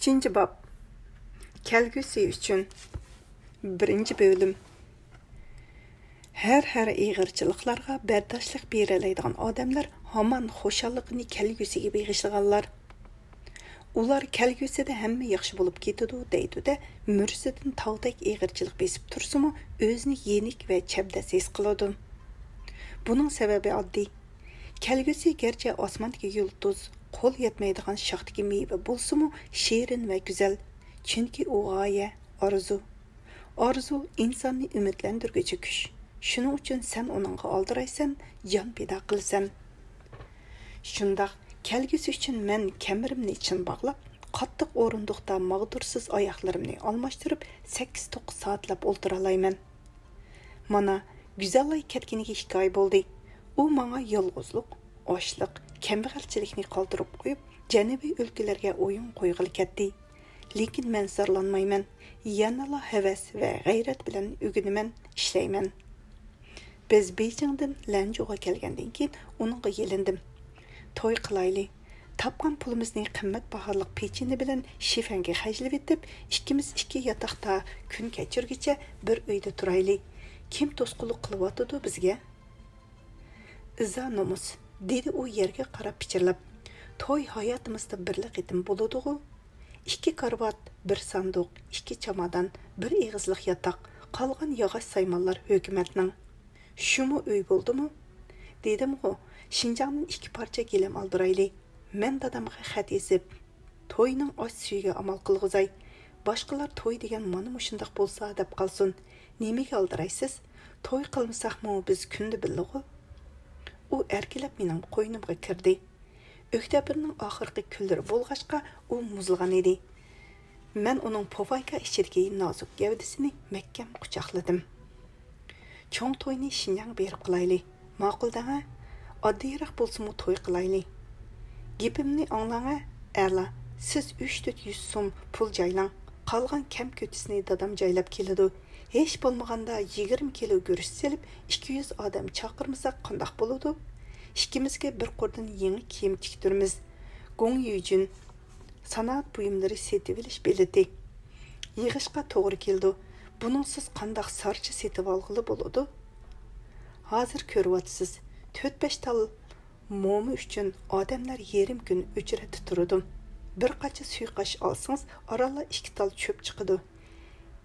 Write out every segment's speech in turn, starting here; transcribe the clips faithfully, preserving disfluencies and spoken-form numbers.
ئۈچىنچى باب. كەلگۈسى ئۈچۈن. بىرىنچى بۆلۈم. ھەر، ھەر ئېغىرچىلىقلارغا بەرداشلىق بېرەلەيدىغان ئادەملەر ھامان خۇشاللىقىنى كەلگۈسىگە بېغىشلىغانلار. ئۇلار كەلگۈسىدە ھەممە ياخشى بولۇپ كېتىدۇ دەيدۇ-دە، مۈرىسىدىن تاغدەك ئېغىرچىلىق بېسىپ تۇرسىمۇ، ئۆزىنى يېنىك ۋە چەبدەس ھېس قىلىدۇ. بۇنىڭ سەۋەبى ئاددىي. كەلگۈسى گەرچە ئاسماندىكى يۇلتۇز، قول يەتمەيدىغان شاختىكى مېۋە بولسىمۇ، شېرىن ۋە گۈزەل. چۈنكى ئۇ غايە، ئارزۇ. ئارزۇ ئىنساننى ئۈمىدلەندۈرگۈچى كۈچ. شۇنىڭ ئۈچۈن سەن ئۇنىڭغا ئالدىرايسەن، جان پىدا قىلىسەن. شۇنداق، كەلگۈسى ئۈچۈن مەن كەمىرىمنى چىڭ باغلاپ، قاتتىق ئورۇندۇقتا ماغدۇرسىز ئاياغلىرىمنى ئالماشتۇرۇپ، سەككىز توققۇز سائەتلەپ ئولتۇرالايمەن. مانا، گۈزەلئاي كەتكىنىگە ئىككى ئاي بولدى. ئۇ ماڭا يالغۇزلۇق، ئاچلىق، كەمبەغەلچىلىكنى قالدۇرۇپ قويۇپ، جەنۇبىي ئۆلكىلەرگە ئويۇن قويغىلى كەتتى. لېكىن مەن زارلانمايمەن. يەنىلا ھەۋەس ۋە غەيرەت بىلەن ئۆگىنىمەن، ئىشلەيمەن. بىز بېيجىڭدىن لەنجۇغا كەلگەندىن كېيىن ئۇنىڭغا يېلىندىم. توي قىلايلى. تاپقان پۇلىمىزنى قىممەت باھالىق پېچىنە بىلەن شىفەنگە خەجلىۋېتىپ، ئىككىمىز ئىككى ياتاقتا كۈن كەچۈرگۈچە بىر ئۆيدە تۇرايلى. كىم توسقۇنلۇق قىلىۋاتىدۇ بىزگە؟ ئىزا نومۇس، دېدى ئۇ يەرگە قاراپ پىچىرلاپ. توي ھاياتىمىزدا بىرلا قېتىم بولىدىغۇ؟ ئىككى كارىۋات، بىر ساندۇق، ئىككى چامادان، بىر ئېغىزلىق ياتاق، قالغان ياغاچ سايمانلار ھۆكۈمەتنىڭ. شۇمۇ ئۆي بولدىمۇ؟ دېدىمغۇ، شىنجاڭدىن ئىككى پارچە گىلەم ئالدۇرايلى. مەن دادامغا خەت يېزىپ، توينىڭ ئاچ سۈيىگە ئامال قىلغۇزاي. باشقىلار توي دېگەن مانا مۇشۇنداق بولسا دەپ قالسۇن. نېمىگە ئالدىرايسىز؟ توي قىلمىساقمۇ بىز كۈندە بىللىغۇ. ئۇ ئەركىلەپ مېنىڭ قوينۇمغا كىردى. ئۆكتەبىرنىڭ ئاخىرقى كۈنلىرى بولغاچقا، ئۇ مۇزلىغان ئىدى. مەن ئۇنىڭ پوۋايكا ئىچىدىكى نازۇك گەۋدىسىنى مەھكەم قۇچاقلىدىم. چوڭ توينى شىنجاڭغا بېرىپ قىلايلى. ماقۇل دەڭە. ئاددىيراق بولسىمۇ توي قىلايلى. گېپىمنى ئاڭلاڭە، ئەلا. سىز ئۈچ تۆت يۈز سوم پۇل جايلاڭ. قالغان كەم-كۆتىسىنى دادام جايلاپ كېلىدۇ. ھېچ بولمىغاندا يىگىرمە كىلو گۈرۈچ سېلىپ، ئىككى يۈز ئادەم چاقىرمىساق قانداق بولىدۇ؟ ئىككىمىزگە بىر قۇردىن يېڭى كىيىم تىكتۈرىمىز. گوڭ يۈجۈن سانائەت بۇيۇملىرى سېتىۋېلىش بېلىتى. يىغىشقا توغرا كېلىدۇ. بۇنىڭسىز قانداق سارچە سېتىۋالغىلى بولىدۇ؟ ھازىر كۆرۈۋاتىسىز، تۆت-بەش تال موما ئۈچۈن ئادەملەر يېرىم كۈن ئۆچرەتتە تۇرىدۇ. بىر قاچا سۇيۇقئاش ئالسىڭىز، ئارانلا ئىككى تال چۆپ چىقىدۇ.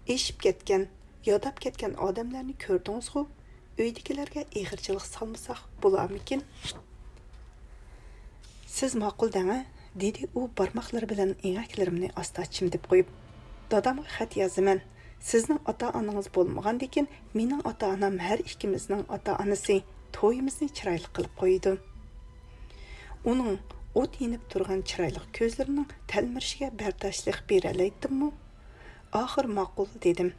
ئېشىپ كەتكەن، ياداپ كەتكەن ئادەملەرنى كۆردىڭىزغۇ؟ ئۆيدىكىلەرگە ئېغىرچىلىق سالمىساق بولارمىكىن؟ سىز ماقۇل دەڭە، دېدى ئۇ بارماقلىرى بىلەن ئېڭەكلىرىمنى ئاستا چىمدىپ قويۇپ. دادامغا خەت يازىمەن. سىزنىڭ ئاتا-ئانىڭىز بولمىغاندىكىن، مېنىڭ ئاتا-ئانام ھەر ئىككىمىزنىڭ ئاتا-ئانىسى. تويىمىزنى چىرايلىق قىلىپ قويىدۇ. ئۇنىڭ ئوت يېنىپ تۇرغان چىرايلىق كۆزلىرىنىڭ تەلمۈرۈشىگە بەرداشلىق بېرەلەيتتىممۇ؟ ئاخىر ماقۇل دېدىم.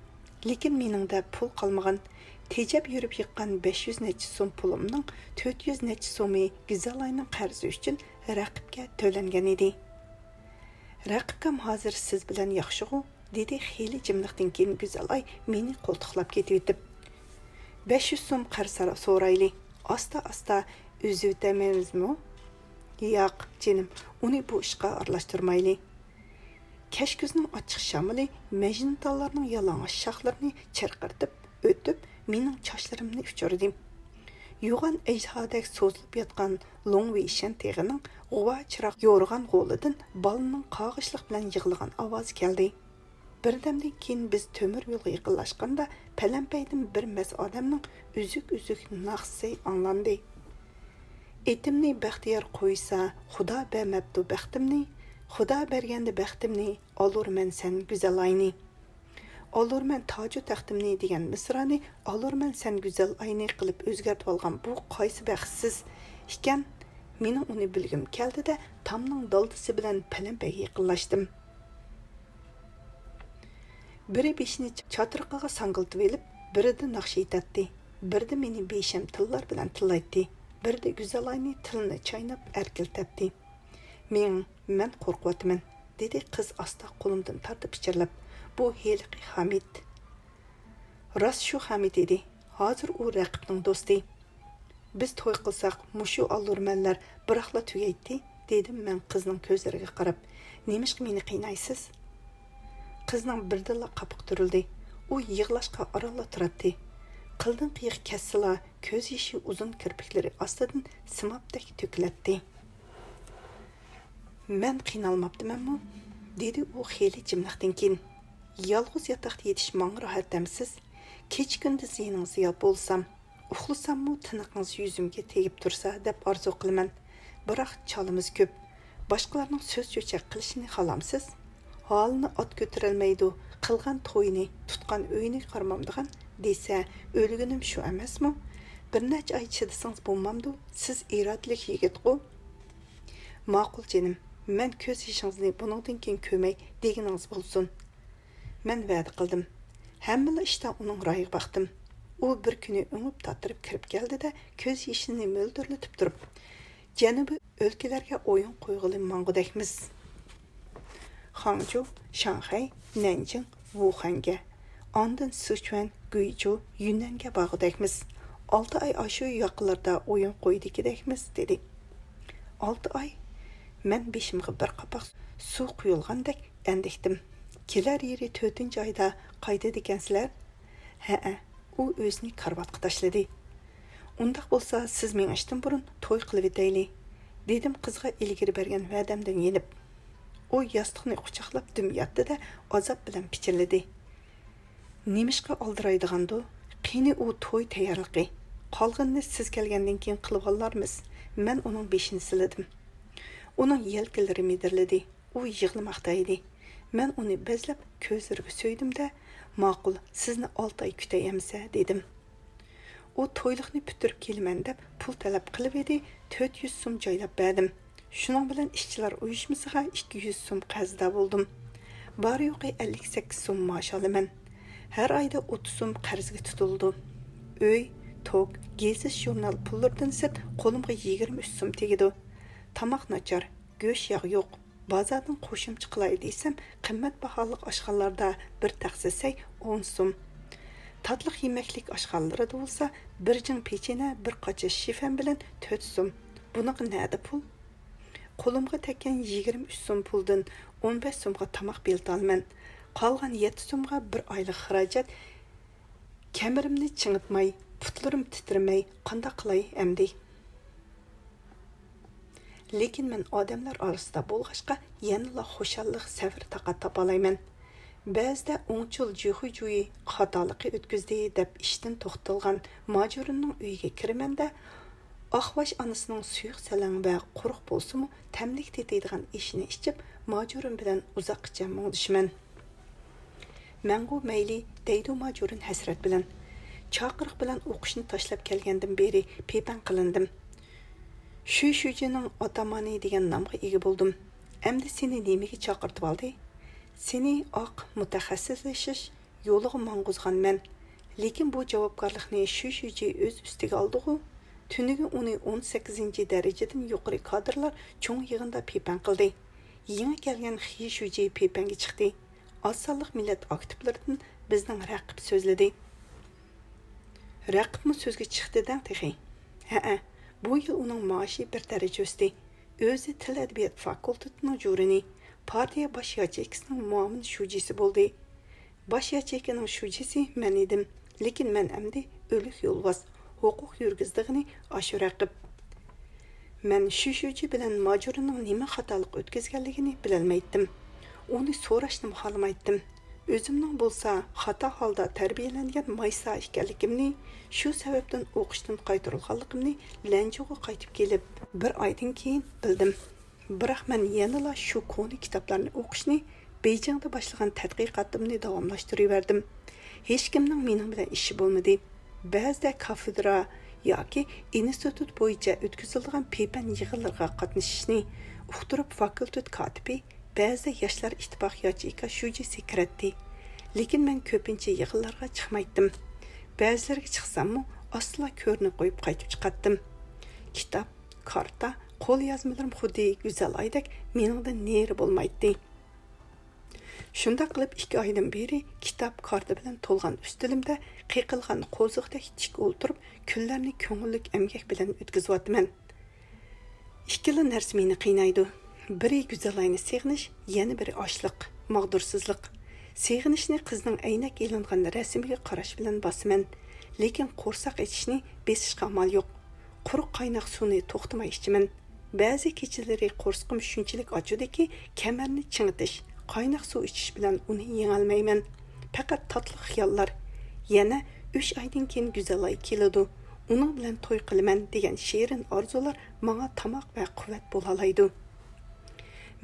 لېكىن مېنىڭدە پۇل قالمىغان. تېجەپ يۈرۈپ يىغقان بەش يۈز نەچچە سوم پۇلۇمنىڭ تۆت يۈز نەچچە سومى گۈزەلئاينىڭ قەرزى ئۈچۈن رەقىبكە تۆلەنگەن ئىدى. رەقىبكام ھازىر سىز بىلەن ياخشىغۇ؟ دېدى خېلى جىملىقتىن كېيىن گۈزەلئاي مېنى قولتۇقلاپ كېتىۋېتىپ. بەش يۈز سوم قەرز سورا-، سورايلى. ئاستا-ئاستا ئۈزۈۋېتەلمەيمىزمۇ؟ ياق، جېنىم، ئۇنى بۇ ئىشقا ئارىلاشتۇرمايلى. كەچكۈزنىڭ ئاچچىق شامىلى مەجنۇنتاللارنىڭ يالىڭاچ شاخلىرىنى چىرقىرىتىپ ئۆتۈپ، مېنىڭ چاچلىرىمنى ئۇچۇردى. يوغان ئەجدىھادەك سوزۇلۇپ ياتقان لوڭۋېيشەن تېغىنىڭ غۇۋا چىراغ يورۇغان غولىدىن بالىنىڭ قاغىشلىق بىلەن يىغلىغان ئاۋازى كەلدى. بىردەمدىن كېيىن بىز تۆمۈر يولغا يېقىنلاشقاندا، پەلەمپەيدىن بىر مەس ئادەمنىڭ ئۈزۈك-ئۈزۈك ناخشىسى ئاڭلاندى. ئېتىمنى بەختىيار قويسا، خۇدا بەرمەپتۇ بەختىمنى، خۇدا بەرگەندە بەختىمنى، ئالۇرمەن سەن گۈزەلئاينى. ئالۇرمەن تاجۇ تەختىمنى دېگەن مىسرانى ئالۇرمەن سەن گۈزەلئاينى قىلىپ ئۆزگەرتىۋالغان بۇ قايسى بەختسىز ئىكەن؟ مېنىڭ ئۇنى بىلگۈم كەلدى-دە، تامنىڭ دالدىسى بىلەن پەلەمپەيگە يېقىنلاشتىم. بىرى بېشىنى چاترىقىغا ساڭگىلىتىۋېلىپ، بىرىدە ناخشا ئېيتاتتى، بىرىدە مېنى بىشەم تىللار بىلەن تىللايتتى، بىرىدە گۈزەلئاينى تىلىنى چايناپ ئەركىلىتەتتى. مېڭىڭ، مەن قورقۇۋاتىمەن، دېدى قىز ئاستا قولۇمدىن تارتىپ پىچىرلاپ. بۇ ھېلىقى خامىت. راست شۇ خامىت ئىدى. ھازىر ئۇ رەقىبنىڭ دوستى. بىز توي قىلساق، مۇشۇ ئالۇرمەنلەر بىراقلا تۈگەيتتى، دېدىم مەن قىزنىڭ كۆزلىرىگە قاراپ. نېمىشقا مېنى قىينايسىز؟ قىزنىڭ بىردىنلا قاپىقى تۈرۈلدى. ئۇ يىغلاشقا ئارانلا تۇراتتى. قىلدىن قىيىق كەتسىلا، كۆز يېشى ئۇزۇن كىرپىكلىرى ئاستىدىن سىمابتەك تۆكۈلەتتى. مەن قىينالماپتىمەنمۇ؟ دېدى ئۇ خېلى جىملىقتىن كېيىن. يالغۇز ياتاقتا يېتىش ماڭا راھەت ئەمسىز؟ كېچە-كۈندۈز يېنىڭىزدا ياتىپ بولسام، ئۇخلىساممۇ تىنىقىڭىز يۈزۈمگە تېگىپ تۇرسا دەپ ئارزۇ قىلىمەن. بىراق چالىمىز كۆپ. باشقىلارنىڭ سۆز چۆچەك قىلىشىنى خالامسىز؟ ھالىنى ئات كۆتۈرەلمەيدۇ، قىلغان تويىنى، تۇتقان ئۆيىنى قارىمامدىغان دېسە، ئۆلگىنىم شۇ ئەمەسمۇ؟ بىر نەچچە ئاي چىدىسىڭىز بولمامدۇ؟ سىز ئىرادىلىك يىگىتقۇ. ماقۇل جېنىم، مەن كۆز يېشىڭىزنى بۇنىڭدىن كېيىن كۆرمەي دېگىنىڭىز بولسۇن. مەن ۋەدە قىلدىم. ھەممىلا ئىشتا ئۇنىڭ رايىغا باقتىم. ئۇ بىر كۈنى ئۆڭۈپ تاتىرىپ كىرىپ كەلدى-دە، كۆز يېشىنى مۆلدۈرلىتىپ تۇرۇپ، جەنۇبىي ئۆلكىلەرگە ئويۇن قويغىلى ماڭغۇدەكمىز. خاڭجۇ، شاڭخەي، نەنجىڭ، ۋۇخەنگە، ئاندىن سىچۈەن، گۇيجۇ، يۈننەنگە بارغۇدەكمىز. ئالتە ئاي ئاشۇ ياقىلاردا ئويۇن قويىدىكىدەكمىز، دېدى. ئالتە ئاي؟ مەن بېشىمغا بىر قاپاق سۇ قۇيۇلغاندەك ئەندىكتىم. كېلەر يىلى تۆتىنچى ئايدا قايتىدىكەنسىلەر؟ ھەئە، ئۇ ئۆزىنى كارىۋاتقا تاشلىدى. ئۇنداق بولسا سىز مېڭىشتىن بۇرۇن توي قىلىۋېتەيلى، دېدىم قىزغا ئىلگىرى بەرگەن ۋەدەمدىن يېنىپ. ئۇ ياستۇقنى قۇچاقلاپ دۈم ياتتى-دە، ئازاب بىلەن پىچىرلىدى. نېمىشقا ئالدىرايدىغاندۇ؟ قېنى ئۇ توي تەييارلىقى؟ قالغىنىنى سىز كەلگەندىن كېيىن قىلىۋالارمىز. مەن ئۇنىڭ بېشىنى سىلىدىم. ئۇنىڭ يەلكىلىرى مىدىرلىدى. ئۇ يىغلىماقتا ئىدى. مەن ئۇنى بەزلەپ كۆزلىرىگە سۆيدۈم-دە، ماقۇل، سىزنى ئالتە ئاي كۈتەي ئەمىسە، دېدىم. ئۇ تويلۇقنى پۈتتۈرۈپ كېلىمەن دەپ پۇل تەلەپ قىلىۋىدى، تۆت يۈز سوم جايلاپ بەردىم. شۇنىڭ بىلەن ئىشچىلار ئۇيۇشمىسىغا ئىككى يۈز سوم قەرزدار بولدۇم. بار يوقى ئەللىك سەككىز سوم مائاش ئالىمەن. ھەر ئايدا ئوتتۇز سوم قەرزگە تۇتۇلىدۇ. ئۆي، توك، گېزىت-ژۇرنال پۇللىرىدىن سىرت قولۇمغا يىگىرمە ئۈچ سوم تېگىدۇ. تاماق ناچار، گۆش ياغ يوق. بازاردىن قوشۇمچە قىلاي دېسەم، قىممەت باھالىق ئاشخانىلاردا بىر تەخسە سەي ئون سوم. تاتلىق يېمەكلىك ئاشخانىلىرىدا بولسا، بىر جىڭ پېچىنە، بىر قاچا شىفەن بىلەن تۆت سوم. بۇنىڭغا نەدە پۇل؟ قولۇمغا تەگكەن يىگىرمە ئۈچ سوم پۇلدىن ئون بەش سومغا تاماق بېلىتالىمەن. قالغان يەتتە سومغا بىر ئايلىق خىراجەت. كەمىرىمنى چىڭىتماي، پۇتلىرىم تىترىمەي، قانداق قىلاي ئەمدى؟ لېكىن مەن ئادەملەر ئارىسىدا بولغاچقا، يەنىلا خۇشاللىق، سەۋر-تاقەت تاپالايمەن. بەزىدە ئوڭچۇل جۈخۈجۈيى خاتالىقى ئۆتكۈزدى دەپ ئىشتىن توختىتىلغان ماجۇرۇننىڭ ئۆيىگە كىرىمەن-دە، ئاقباش ئانىسىنىڭ سۇيۇق سەلەڭ ۋە قۇرۇق بولسىمۇ تەملىك تېتىيدىغان ئېشىنى ئىچىپ، ماجۇرۇن بىلەن ئۇزاققىچە مۇڭدىشىمەن. مەنغۇ مەيلى، دەيدۇ ماجۇرۇن ھەسرەت بىلەن. چاقىرىق بىلەن ئوقۇشنى تاشلاپ كەلگەندىن بېرى پېپەن قىلىندىم. شۈي شۈجىنىڭ ئاتامانى دېگەن نامغا ئىگە بولدۇم. ئەمدى سېنى نېمىگە چاقىرتىۋالدى؟ سېنى ئاق مۇتەخەسسىسلىشىش يولىغا ماڭغۇزغان مەن. لېكىن بۇ جاۋابكارلىقنى شۈي شۈجى ئۆز ئۈستىگە ئالدىغۇ؟ تۈنۈگۈن ئۇنى ئون سەككىزىنچى دەرىجىدىن يۇقىرى كادىرلار چوڭ يىغىندا پېپەن قىلدى. يېڭى كەلگەن خى شۈجى پېپەنگە چىقتى. ئاز سانلىق مىللەت ئاكتىپلىرىدىن بىزنىڭ رەقىب سۆزلىدى. رەقىبمۇ سۆزگە چىقتى دەڭ تېخى. ھەئە، بۇ يىل ئۇنىڭ مائاشى بىر دەرىجە ئۆستى. ئۆزى تىل ئەدەبىيات فاكۇلتېتىنىڭ جۇرىنى، پارتىيە باش ياچېيكىسىنىڭ مۇئاۋىن شۇجىسى بولدى. باش ياچېيكىنىڭ شۇجىسى مەن ئىدىم، لېكىن مەن ئەمدى ئۆلۈك يولۋاس، ھوقۇق يۈرگۈزىدىغىنى ئاشۇ رەقىب. مەن شۈشۈجى بىلەن ماجۇرىنىڭ نېمە خاتالىق ئۆتكۈزگەنلىكىنى بىلەلمەيتتىم. ئۇنى سوراشنىمۇ خالىمايتتىم. ئۆزۈمنىڭ بولسا خاتا ھالدا تەربىيەلەنگەن مايسا ئىكەنلىكىمنى، شۇ سەۋەبتىن ئوقۇشتىن قايتۇرۇلغانلىقىمنى لەنجۇغا قايتىپ كېلىپ بىر ئايدىن كېيىن بىلدىم. بىراق مەن يەنىلا شۇ كونا كىتابلارنى ئوقۇشنى بېيجىڭدا باشلىغان تەتقىقاتىمنى داۋاملاشتۇرۇۋەردىم. ھېچكىمنىڭ مېنىڭ بىلەن ئىشى بولمىدى. بەزىدە كافېدرا ياكى ئىنستىتۇت بويىچە ئۆتكۈزۈلىدىغان پېپەن يىغىنلىرىغا قاتنىشىشنى ئۇقتۇرۇپ، فاكۇلتېت كاتىپى، بەزىدە ياشلار ئىتتىپاق ياچېيكا شۇجىسى كىرەتتى. لېكىن مەن كۆپىنچە يىغىنلارغا چىقمايتتىم. بەزىلىرىگە چىقساممۇ، ئاستىلا كۆرۈنۈپ قويۇپ قايتىپ چىقاتتىم. كىتاب، كارتا، قوليازمىلىرىم خۇددى گۈزەل ئايدەك مېنىڭدىن نېرى بولمايتتى. شۇنداق قىلىپ ئىككى ئايدىن بېرى كىتاب، كارتا بىلەن تولغان ئۈستىلىمدە قېقىلغان قوزۇقتەك تىك ئولتۇرۇپ، كۈنلەرنى كۆڭۈللۈك ئەمگەك بىلەن ئۆتكۈزۈۋاتىمەن. ئىككىلا نەرسە مېنى قىينايدۇ. بىرى گۈزەلاينى سېغىنىش، يەنە بىرى ئاچلىق، ماغدۇرسىزلىق. سېغىنىشنى قىزنىڭ ئەينەك ئېلىنغان رەسىمىگە قاراش بىلەن باسىمەن، لېكىن قورساق ئېچىشنى بېسىشقا ئامال يوق. قۇرۇق قايناق سۇنى توختىماي ئىچىمەن. بەزى كېچىلىرى قورسىقىم شۇنچىلىك ئاچىدۇكى، كەمەرنى چىڭىتىش، قايناق سۇ ئىچىش بىلەن ئۇنى يېڭەلمەيمەن. پەقەت تاتلىق خىياللار، يەنە «ئۈچ ئايدىن كېيىن گۈزەلاي كېلىدۇ، ئۇنىڭ بىلەن توي قىلىمەن» دېگەن شېرىن ئارزۇلار ماڭا تاماق ۋە قۇۋۋەت بولالايدۇ.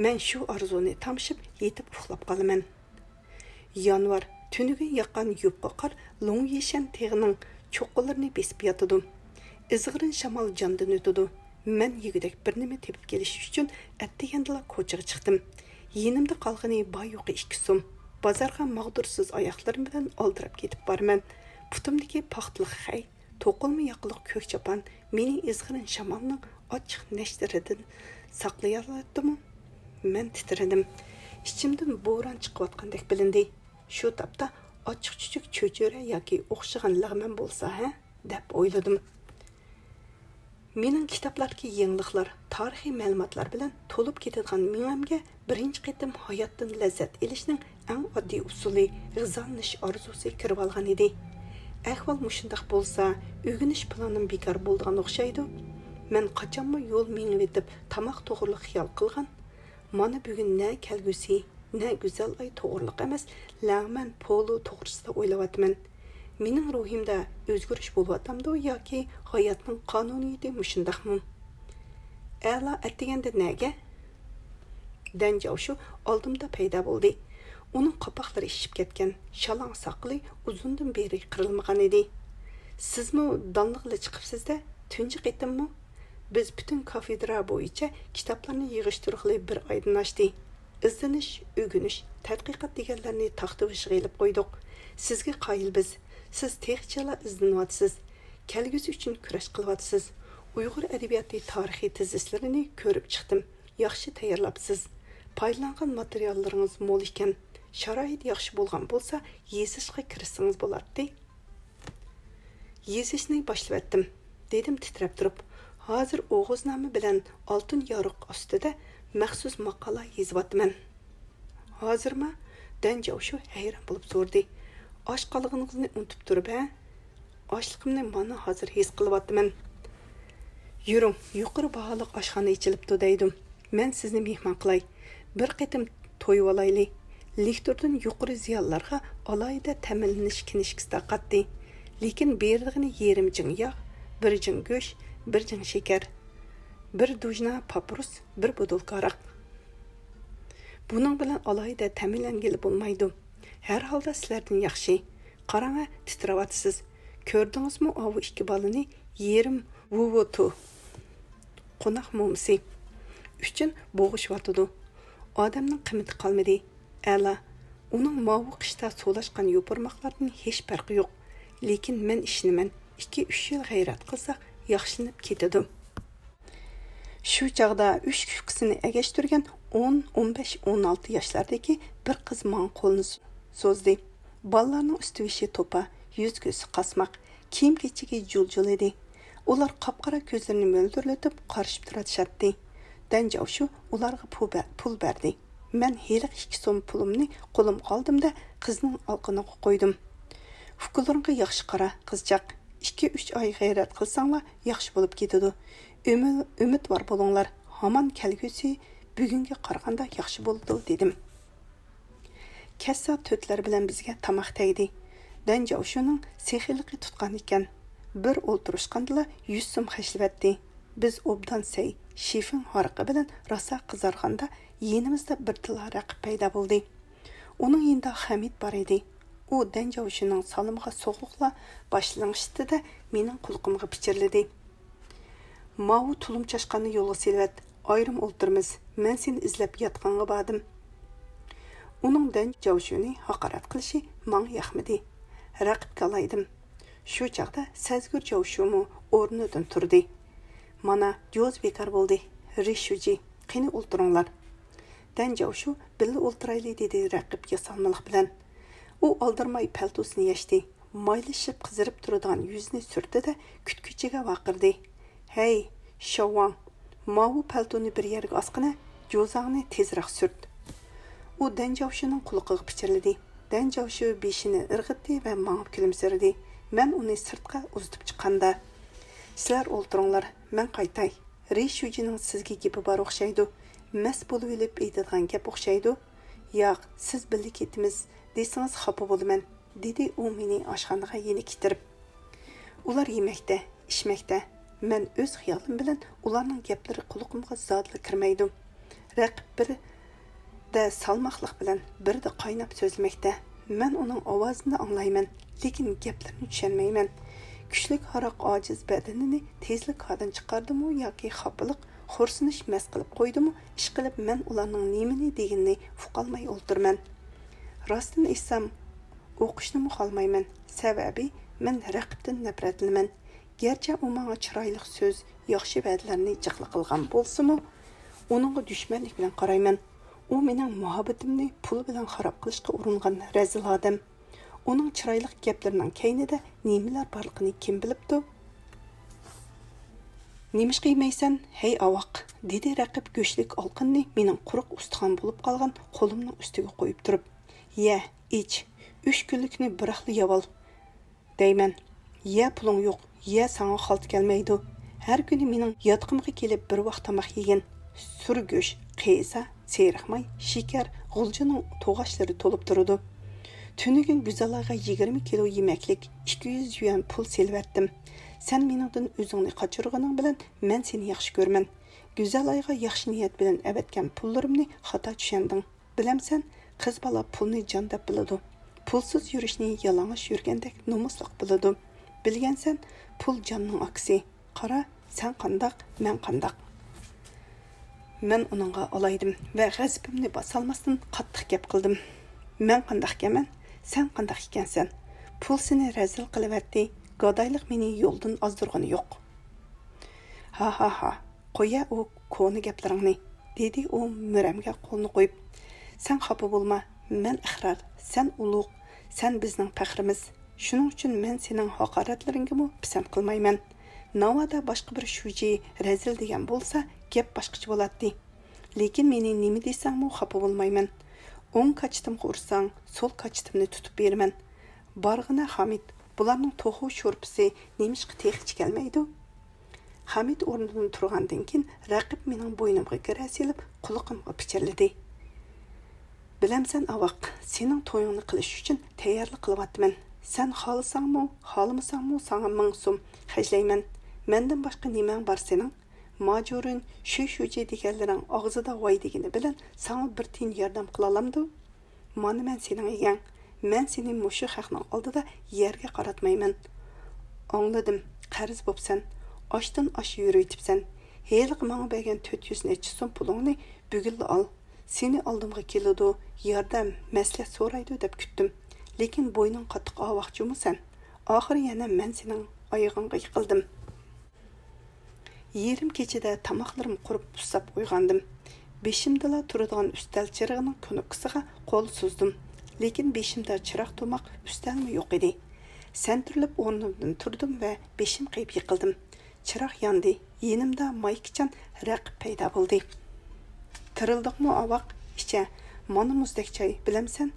مەن شۇ ئارزۇنى تامشىپ، يېتىپ ئۇخلاپ قالىمەن. يانۋار، تۈنۈگۈن ياغقان يۇپقا قار لوڭيىشەن تېغىنىڭ چوققىلىرىنى بېسىپ ياتىدۇ. ئىزغىرىن شامال جاندىن ئۆتىدۇ. مەن يېگۈدەك بىر نېمە تېپىپ كېلىش ئۈچۈن ئەتىگەندىلا كوچىغا چىقتىم. يېنىمدا قالغىنى بايىقى ئىككى سوم. بازارغا ماغدۇرسىز ئاياقلىرىم بىلەن ئالدىراپ كېتىپ بارىمەن. پۇتۇمدىكى پاختىلىق خەي، توقۇلما ياقىلىق كۆك چاپان مېنى ئىزغىرىن شامالنىڭ ئاچچىق نەشتىرىدىن ساقلىيالايتتىمۇ؟ مەن تىترىدىم. ئىچىمدىن بوران چىقىۋاتقاندەك بىلىندى. شۇ تاپتا ئاچچىق-چۈچۈك چۆچۈرە ياكى ئوخشىغان لەغمەن بولسا ھە؟ دەپ ئويلىدىم. مېنىڭ كىتابلاردىكى يېڭىلىقلار، تارىخىي مەلۇماتلار بىلەن تولۇپ كېتىدىغان مېڭەمگە بىرىنچى قېتىم ھاياتتىن لەززەت ئېلىشنىڭ ئەڭ ئاددىي ئۇسۇلى، غىزالىنىش ئارزۇسى كىرىۋالغان ئىدى. ئەھۋال مۇشۇنداق بولسا، ئۆگىنىش پىلانىم بىكار بولىدىغان ئوخشايدۇ. مەن قاچانمۇ يول مېڭىۋېتىپ، تاماق توغرىلىق خىيال قىلغان. مانا بۈگۈن نە كەلگۈسى، نە گۈزەل ئاي توغرىلىق ئەمەس، لەڭمەن پولۇ توغرىسىدا ئويلاۋاتىمەن. مېنىڭ روھىمدا ئۆزگىرىش بولۇۋاتامدۇ ياكى ھاياتنىڭ قانۇنىيىتى مۇشۇنداقمۇ؟ ئەلا، ئەتىگەندە نەگە؟ دەن جاۋشۇ ئالدىمدا پەيدا بولدى. ئۇنىڭ قاپاقلىرى شىشىپ كەتكەن، شالاڭ ساقىلى ئۇزۇندىن بېرى قىرىلمىغان ئىدى. سىزمۇ دانلىقلا چىقىپسىز-دە، تۇنجى قېتىممۇ؟ بىز پۈتۈن كافېدرا بويىچە كىتابلارنى يىغىشتۇرغىلى بىر ئايدىن ئاشتى. ئىزدىنىش، ئۆگىنىش، تەتقىقات دېگەنلەرنى تاختا بېشىغا ئېلىپ قويدۇق. سىزگە قايىل بىز. سىز تېخىچىلا ئىزدىنىۋاتىسىز. كەلگۈسى ئۈچۈن كۈرەش قىلىۋاتىسىز. ئۇيغۇر ئەدەبىياتى تارىخىي تېزىسلىرىنى كۆرۈپ چىقتىم. ياخشى تەييارلاپسىز. پايدىلانغان ماتېرىياللىرىڭىز مول ئىكەن. شارائىت ياخشى بولغان بولسا، يېزىشقا كىرىشسىڭىز بولاتتى. يېزىشنى باشلىۋەتتىم، دېدىم تىترەپ تۇرۇپ. ھازىر ئوغۇزنامە بىلەن ئالتۇن يارۇق ئۈستىدە مەخسۇس ماقالە يېزىۋاتىمەن. ھازىرما؟ دەن جاۋشۇ ھەيران بولۇپ سورىدى. ئاچ قالغىنىڭىزنى ئۇنتۇپ تۇرۇپ ھە؟ ئاچلىقىمنى مانا ھازىر ھېس قىلىۋاتىمەن. يۈرۈڭ، يۇقىرى باھالىق ئاشخانا ئېچىلىپتۇ دەيدۇ. مەن سىزنى مېھمان قىلاي. بىر قېتىم تويۇۋالايلى. لېكتوردىن يۇقىرى زىيالىيلارغا ئالاھىدە تەمىنلىنىش كىنىشكىسى تارقاتتى. لېكىن بېرىدىغىنى يېرىم جىڭ ياغ، بىر جىڭ گۆش، بىر جىڭ شېكەر، بىر دۇژنا پاپىروس، بىر بوتۇلكا ھاراق. بۇنىڭ بىلەن ئالاھىدە تەمىنلەنگىلى بولمايدۇ. ھەر ھالدا سىلەردىن ياخشى. قاراڭە، تىترەۋاتىسىز. كۆردىڭىزمۇ ئاۋۇ ئىككى بالىنى؟ يېرىم ۋۇۋۇتۇ، قوناق مومىسى ئۈچۈن بوغۇشۇۋاتىدۇ. ئادەمنىڭ قىممىتى قالمىدى. ئەلا. ئۇنىڭ ماۋۇ قىشتا سولاشقان يوپۇرماقلاردىن ھېچ پەرقى يوق. لېكىن مەن ئىشىنىمەن، ئىككى-ئۈچ يىل غەيرەت قىلساق، ياخشىلىنىپ كېتىدۇ. شۇ چاغدا ئۈچ يۇكىسىنى ئەگەشتۈرگەن ئون، ئون بەش، ئون ئالتە ياشلاردىكى بىر قىز ماڭا قولىنى سوزدى. بالىلارنىڭ ئۈستى-بېشى توپا، يۈز-كۆزى قاسماق، كىيىم-كېچىكى جۇل-جۇل ئىدى. ئۇلار قاپقارا كۆزلىرىنى مۆلدۈرلىتىپ قارىشىپ تۇرۇشاتتى. دەن جاۋشۇ ئۇلارغا پۇ بە-، پۇل بەردى. مەن ھېلىقى ئىككى سوم پۇلۇمنى قولۇمغا ئالدىم-دە، قىزنىڭ ئالىقىنىغا قويدۇم. ئۇكىلىرىڭغا ياخشى قارا، قىزچاق. ئىككى-ئۈچ ئاي غەيرەت قىلساڭلار، ياخشى بولۇپ كېتىدۇ. ئۈمىد-، ئۈمىدۋار بولۇڭلار. ھامان كەلگۈسى بۈگۈنگە قارىغاندا ياخشى بولىدۇ، دېدىم. كەچ سائەت تۆتلەر بىلەن بىزگە تاماق تەگدى. دەن جاۋشۇنىڭ سېخىيلىقى تۇتقان ئىكەن. بىر ئولتۇرۇشقاندىلا يۈز سوم خەجلىۋەتتى. بىز ئوبدان سەي، شىفىڭ ھارىقى بىلەن راسا قىزارغاندا، يېنىمىزدا بىر تىللا رەقىب پەيدا بولدى. ئۇنىڭ يېنىدا خەمىت بار ئىدى. ئۇ دەن جاۋشۇنىڭ سالىمىغا سوغۇقلا باش لىڭشىتتى-دە، مېنىڭ قۇلىقىمغا پىچىرلىدى. ماۋۇ تۇلۇم چاشقاننى يولغا سېلىۋەت، ئايرىم ئولتۇرىمىز، مەن سېنى ئىزدەپ ياتىقىڭغا باردىم. ئۇنىڭ دەن جاۋشۇنى ھاقارەت قىلىشى ماڭا ياقمىدى. رەقىبكە ئالايدىم. شۇ چاغدا سەزگۈر جاۋشۇمۇ ئورنىدىن تۇردى. مانا، جوز بىكار بولدى. رىشۇجى، قېنى ئولتۇرۇڭلار. دەن جاۋشۇ، بىللە ئولتۇرايلى، دېدى رەقىب ياسانمىلىق بىلەن. ئۇ ئالدىرىماي پەلتوسىنى يەشتى. مايلىشىپ قىزىرىپ تۇرىدىغان يۈزىنى سۈرتتى-دە، كۈتكۈچىگە ۋارقىرىدى. ھەي، شاۋۋاڭ، ماۋۇ پەلتونى بىر يەرگە ئاسقىنە، جوزاڭنى تېزرەك سۈرت. ئۇ دەن جاۋشۈنىڭ قۇلىقىغا پىچىرلىدى. دەن جاۋشۈ بېشىنى ئىرغىتتى ۋە ماڭا كۈلۈمسىرىدى. مەن ئۇنى سىرتقا ئۇزىتىپ چىققاندا، سىلەر ئولتۇرۇڭلار، مەن قايتاي. رى شۇجىنىڭ سىزگە گېپى بار ئوخشايدۇ. مەست بولۇۋېلىپ ئېيتىدىغان گەپ ئوخشايدۇ. ياق، سىز بىللە كېتىمىز دېسىڭىز خاپا بولىمەن، دېدى ئۇ مېنى ئاشخانىغا يېنىك ئىتتىرىپ. ئۇلار يېمەكتە، ئىچمەكتە. مەن ئۆز خىيالىم بىلەن ئۇلارنىڭ گەپلىرى قۇلىقىمغا زادىلا كىرمەيدۇ. رەقىب بىردە سالماقلىق بىلەن، بىردە قايناپ سۆزلىمەكتە. مەن ئۇنىڭ ئاۋازىنى ئاڭلايمەن، لېكىن گەپلىرىنى چۈشەنمەيمەن. كۈچلۈك ھاراق ئاجىز بەدىنىنى تېزلا كاردىن چىقاردىمۇ ياكى خاپىلىق، خورسىنىش مەست قىلىپ قويدىمۇ، ئىشقىلىپ مەن ئۇلارنىڭ نېمىنى دېگىنىنى ئۇقالماي ئولتۇرىمەن. راستىنى ئېيتسام، ئوقۇشنىمۇ خالىمايمەن، سەۋەبى مەن رەقىبتىن نەپرەتلىنىمەن. گەرچە ئۇ ماڭا چىرايلىق سۆز، ياخشى ۋەدىلەرنى جىقلا قىلغان بولسىمۇ، ئۇنىڭغا دۈشمەنلىك بىلەن قارايمەن. ئۇ مېنىڭ مۇھەببىتىمنى پۇل بىلەن خاراب قىلىشقا ئۇرۇنغان رەزىل ئادەم. ئۇنىڭ چىرايلىق گەپلىرىنىڭ كەينىدە نېمىلەر بارلىقىنى كىم بىلىپتۇ؟ نېمىشقا يېمەيسەن، ھەي ئاۋاق؟ دېدى رەقىب گۆشلۈك ئالقىننى مېنىڭ قۇرۇق ئۇستىخان بولۇپ قالغان قولۇمنىڭ ئۈستىگە قويۇپ تۇرۇپ. يە، ئىچ، ئۈچ كۈنلۈكنى بىراقلا يەۋال دەيمەن. يە پۇلۇڭ يوق، يە ساڭا خالتا كەلمەيدۇ. ھەر كۈنى مېنىڭ ياتىقىمغا كېلىپ بىر ۋاق تاماق يېگىن. سۈر گۆش، قىيزا، سېرىق ماي، شېكەر، غۇلجىنىڭ توغاچلىرى تولۇپ تۇرىدۇ. تۈنۈگۈن گۈزەلئايغا يىگىرمە كىلو يېمەكلىك، ئىككى يۈز يۈەن پۇل سېلىۋەتتىم. سەن مېنىڭدىن ئۆزۈڭنى قاچۇرغىنىڭ بىلەن مەن سېنى ياخشى كۆرىمەن. گۈزەلئايغا ياخشى نىيەت بىلەن ئەۋەتكەن پۇللىرىمنى خاتا چۈشەندىڭ. بىلەمسەن، قىز بالا پۇلنى جان دەپ بىلىدۇ. پۇلسىز يۈرۈشنى يالىڭاچ يۈرگەندەك نومۇسلۇق بىلىدۇ. بىلگەنسەن، پۇل جاننىڭ ئاكىسى. قارا، سەن قانداق، مەن قانداق. مەن ئۇنىڭغا ئالايدىم ۋە غەزىپىمنى باسالماستىن قاتتىق گەپ قىلدىم. مەن قانداقكەنمەن، سەن قانداق ئىكەنسەن؟ پۇل سېنى رەزىل قىلىۋەتتى، گادايلىق مېنى يولدىن ئازدۇرغىنى يوق. ھا ھا ھا، قويە ئۇ كونا گەپلىرىڭنى، دېدى ئۇ مۈرەمگە قولىنى قويۇپ. سەن خاپا بولما، مەن ئىقرار، سەن ئۇلۇغ، سەن بىزنىڭ پەخرىمىز. شۇنىڭ ئۈچۈن مەن سېنىڭ ھاقارەتلىرىڭگىمۇ پىسەنت قىلمايمەن. ناۋادا باشقا بىر شۇجى رەزىل دېگەن بولسا، گەپ باشقىچە بولاتتى. لېكىن مېنى نېمە دېسەڭمۇ خاپا بولمايمەن. ئوڭ كاچىتىمغا ئۇرساڭ، سول كاچىتىمنى تۇتۇپ بېرىمەن. بارغىنە، خامىت، بۇلارنىڭ توخۇ شورپىسى نېمىشقا تېخىچە كەلمەيدۇ؟ خامىت ئورنىدىن تۇرغاندىن كېيىن، رەقىب مېنىڭ بوينۇمغا گىرە سېلىپ، قۇلىقىمغا پىچىرلىدى. بىلەمسەن، ئاۋاق، سېنىڭ تويۇڭنى قىلىش ئۈچۈن تەييارلىق قىلىۋاتىمەن. سەن خالىساڭمۇ، خالىمىساڭمۇ ساڭا مىڭ سوم خەجلەيمەن. مەندىن باشقا نېمەڭ بار سېنىڭ؟ ماجۇرىن، شۈي شۇجى دېگەنلىرىڭ ئاغزىدا ۋاي دېگىنى بىلەن ساڭا بىر تىيىن ياردەم قىلالامدۇ؟ مانا مەن سېنىڭ ئىگەڭ. مەن سېنى مۇشۇ خەقنىڭ ئالدىدا يەرگە قاراتمايمەن. ئاڭلىدىم، قەرز بوپسەن. ئاشتىن ئاش يۈرۈۋېتىپسەن. ھېلىقى ماڭا بەرگەن تۆت يۈز نەچچە سوم پۇلۇڭنى بۈگۈنلا ئال. سېنى ئالدىمغا كېلىدۇ، ياردەم، مەسلىھەت سورايدۇ دەپ كۈتتۈم. لېكىن بوينۇڭ قاتتىق ئاۋاق جۇمۇ سەن. ئاخىرى يەنە مەن سېنىڭ ئايىغىڭغا يىقىلدىم. يېرىم كېچىدە تاماقلىرىم قۇرۇپ ئۇسساپ ئويغاندىم. بېشىمدىلا تۇرىدىغان ئۈستەل چىرىغىنىڭ كۇنۇپكىسىغا قول سوزدۇم. لېكىن بېشىمدا چىراغ تۇماق ئۈستەلمۇ يوق ئىدى. سەنتۈرۈلۈپ ئورنۇمدىن تۇردۇم ۋە بېشىم قېيىپ يىقىلدىم. چىراغ ياندى. يېنىمدا مايكىچان رەقىب پەيدا بولدى. تىرىلدىڭمۇ ئاۋاق؟ ئىچە، مانا مۇزدەك چاي، بىلەمسەن؟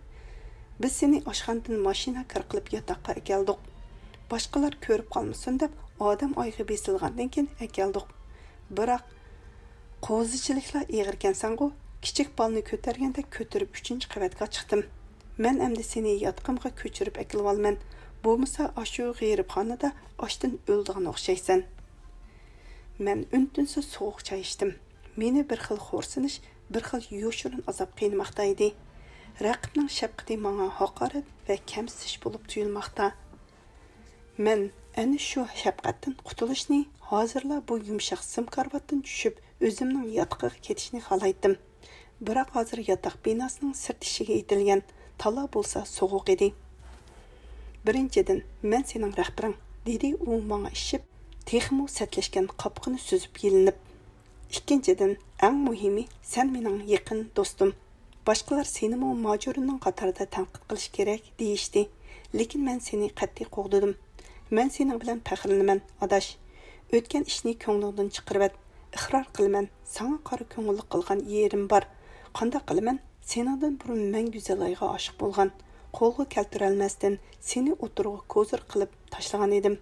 بىز سېنى ئاشخانىدىن ماشىنا كىر قىلىپ ياتاققا ئەكەلدۇق. باشقىلار كۆرۈپ قالمىسۇن دەپ ئادەم ئايىغى بېسىلغاندىن كېيىن ئەكەلدۇق. بىراق، قوزىچىلىكلا ئېغىركەنسەنغۇ؟ كىچىك بالىنى كۆتەرگەندەك كۆتۈرۈپ ئۈچىنچى قەۋەتكە چىقتىم. مەن ئەمدى سېنى ياتىقىمغا كۆچۈرۈپ ئەكېلىۋالىمەن. بولمىسا ئاشۇ غېرىبخانىدا ئاچتىن ئۆلىدىغان ئوخشايسەن. مەن ئۈن-تىنسىز سوغۇق چاي ئىچتىم. مېنى بىر خىل خورسىنىش، بىر خىل يوشۇرۇن ئازاب قىينىماقتا ئىدى. رەقىبنىڭ شەپقىتى ماڭا ھاقارەت ۋە كەمسىتىش بولۇپ تۇيۇلماقتا. مەن ئەنە شۇ شەپقەتتىن قۇتۇلۇشنى، ھازىرلا بۇ يۇمشاق سىم كارىۋاتتىن چۈشۈپ، ئۆزۈمنىڭ ياتىقىغا كېتىشنى خالايتتىم. بىراق ھازىر ياتاق بىناسىنىڭ سىرت ئىشىكى ئېتىلگەن، تالا بولسا سوغۇق ئىدى. بىرىنچىدىن، مەن سېنىڭ رەھبىرىڭ، دېدى ئۇ ماڭا ئىششىپ، تېخىمۇ سەتلەشكەن قاپىقىنى سۈزۈپ يېلىنىپ. ئىككىنچىدىن، ئەڭ مۇھىمى، سەن مېنىڭ يېقىن دوستۇم. باشقىلار سېنىمۇ ماجۇرىنىڭ قاتارىدا تەنقىد قىلىش كېرەك دېيىشتى. لېكىن مەن سېنى قەتئىي قوغدىدىم. مەن سېنىڭ بىلەن پەخىرلىنىمەن، ئاداش. ئۆتكەن ئىشنى كۆڭلۈڭدىن چىقىرىۋەت. ئىقرار قىلىمەن، ساڭا قارا كۆڭۈللۈك قىلغان يېرىم بار. قانداق قىلىمەن؟ سېنىڭدىن بۇرۇن مەن گۈزەلئايغا ئاشىق بولغان، قولغا كەلتۈرەلمەستىن، سېنى ئوتتۇرىغا كوزىر قىلىپ تاشلىغان ئىدىم.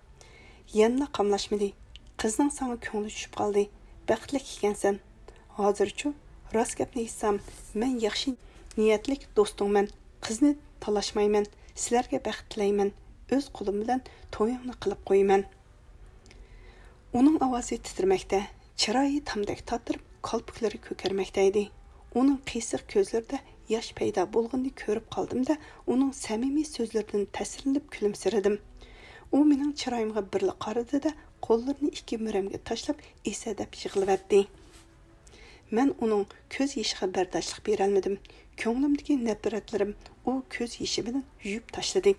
يەنىلا قاملاشمىدى. قىزنىڭ ساڭا كۆڭلى چۈشۈپ قالدى. بەختلىك ئىكەنسەن. ھازىرچۇ؟ راست گەپنى ئېيتسام، مەن ياخشى نىيەتلىك دوستۇڭمەن. قىزنى تالاشمايمەن. سىلەرگە بەخت تىلەيمەن. ئۆز قولۇم بىلەن تويۇڭنى قىلىپ قويىمەن. ئۇنىڭ ئاۋازى تىترىمەكتە، چىرايى تامدەك تاتىرىپ، كالپۇكلىرى كۆكەرمەكتە ئىدى. ئۇنىڭ قىيسىق كۆزلىرىدە ياش پەيدا بولغىنىنى كۆرۈپ قالدىم-دە، ئۇنىڭ سەمىمىي سۆزلىرىدىن تەسىرلىنىپ كۈلۈمسىرىدىم. ئۇ مېنىڭ چىرايىمغا بىرلا قارىدى-دە، قوللىرىنى ئىككى مۈرەمگە تاشلاپ، ئېسەدەپ يىغلىۋەتتى. مەن ئۇنىڭ كۆز يېشىغا بەرداشلىق بېرەلمىدىم. كۆڭلۈمدىكى نەپرەتلىرىم ئۇ كۆز يېشى بىلەن يۇيۇپ تاشلىدى.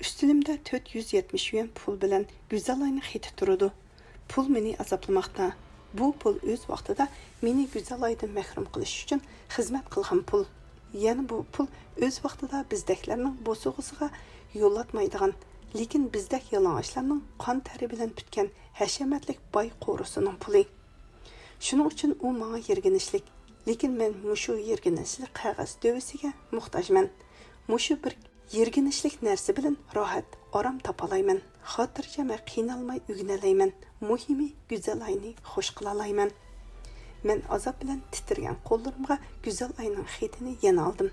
ئۈستىلىمدە تۆت يۈز يەتمىش يۈەن پۇل بىلەن گۈزەلئاينىڭ خېتى تۇرىدۇ. پۇل مېنى ئازابلىماقتا. بۇ پۇل ئۆز ۋاقتىدا مېنى گۈزەلئايدىن مەھرۇم قىلىش ئۈچۈن خىزمەت قىلغان پۇل. يەنە بۇ پۇل ئۆز ۋاقتىدا بىزدەكلەرنىڭ بوسۇغىسىغا يولاتمايدىغان، لېكىن بىزدەك يالىڭاچلارنىڭ قان تەرى بىلەن پۈتكەن ھەشەمەتلىك باي قورۇسىنىڭ پۇلى. شۇنىڭ ئۈچۈن ئۇ ماڭا يىرگىنچلىك. لېكىن مەن مۇشۇ يىرگىنچلىك قەغەز دۆۋىسىگە موھتاجمەن. مۇشۇ بىر يىرگىنچلىك نەرسە بىلەن راھەت، ئارام تاپالايمەن. خاتىرجەم ۋە قىينالماي ئۆگىنەلەيمەن. مۇھىمى، گۈزەلئاينى خوش قىلالايمەن. مەن ئازاب بىلەن تىترىگەن قوللىرىمغا گۈزەلئاينىڭ خېتىنى يەنە ئالدىم.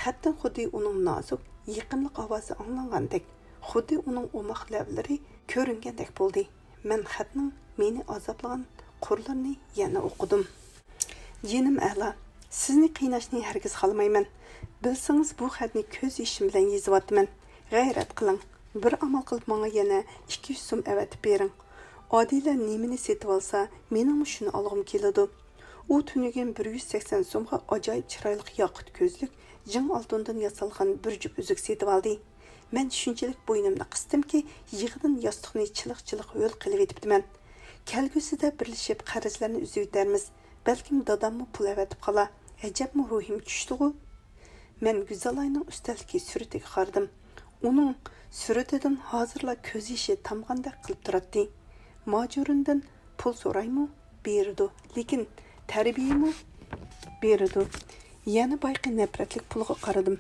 خەتتىن خۇددى ئۇنىڭ نازۇك، يېقىملىق ئاۋازى ئاڭلانغاندەك، خۇددى ئۇنىڭ ئوماق لەۋلىرى كۆرۈنگەندەك بولدى. مەن خەتنىڭ مېنى ئازابلىغان قۇرلىرىنى يەنە ئوقۇدۇم. جېنىم ئەلا، سىزنى قىيناشنى ھەرگىز خالىمايمەن. بىلسىڭىز، بۇ خەتنى كۆز يېشىم بىلەن يېزىۋاتىمەن. غەيرەت قىلىڭ. بىر ئامال قىلىپ ماڭا يەنە ئىككى يۈز سوم ئەۋەتىپ بېرىڭ. ئادىلە نېمىنى سېتىۋالسا، مېنىڭمۇ شۇنى ئالغۇم كېلىدۇ. ئۇ تۈنۈگۈن بىر يۈز سەكسەن سومغا ئاجايىپ چىرايلىق ياقۇت كۆزلۈك، جىڭ ئالتۇندىن ياسالغان بىر جۈپ ئۈزۈك سېتىۋالدى. مەن شۇنچىلىك بوينۇمنى قىستىمكى، يىغىدىن ياستۇقنى چىلىق-چىلىق ھۆل قىلىۋېتىپتىمەن. كەلگۈسىدە بىرلىشىپ قەرزلەرنى ئۈزۈۋېتەرمىز. بەلكىم داداممۇ پۇل ئەۋەتىپ قالا. ئەجەبمۇ روھىم چۈشتىغۇ؟ مەن گۈزەلئاينىڭ ئۈستەلدىكى سۈرىتىگە قارىدىم. ئۇنىڭ سۈرىتىدىن ھازىرلا كۆز يېشى تامغاندەك قىلىپ تۇراتتى. ماجۇرىندىن پۇل سورايمۇ؟ بېرىدۇ. لېكىن تەربىيەمۇ بېرىدۇ. يەنە بايىقى نەپرەتلىك پۇلغا قارىدىم.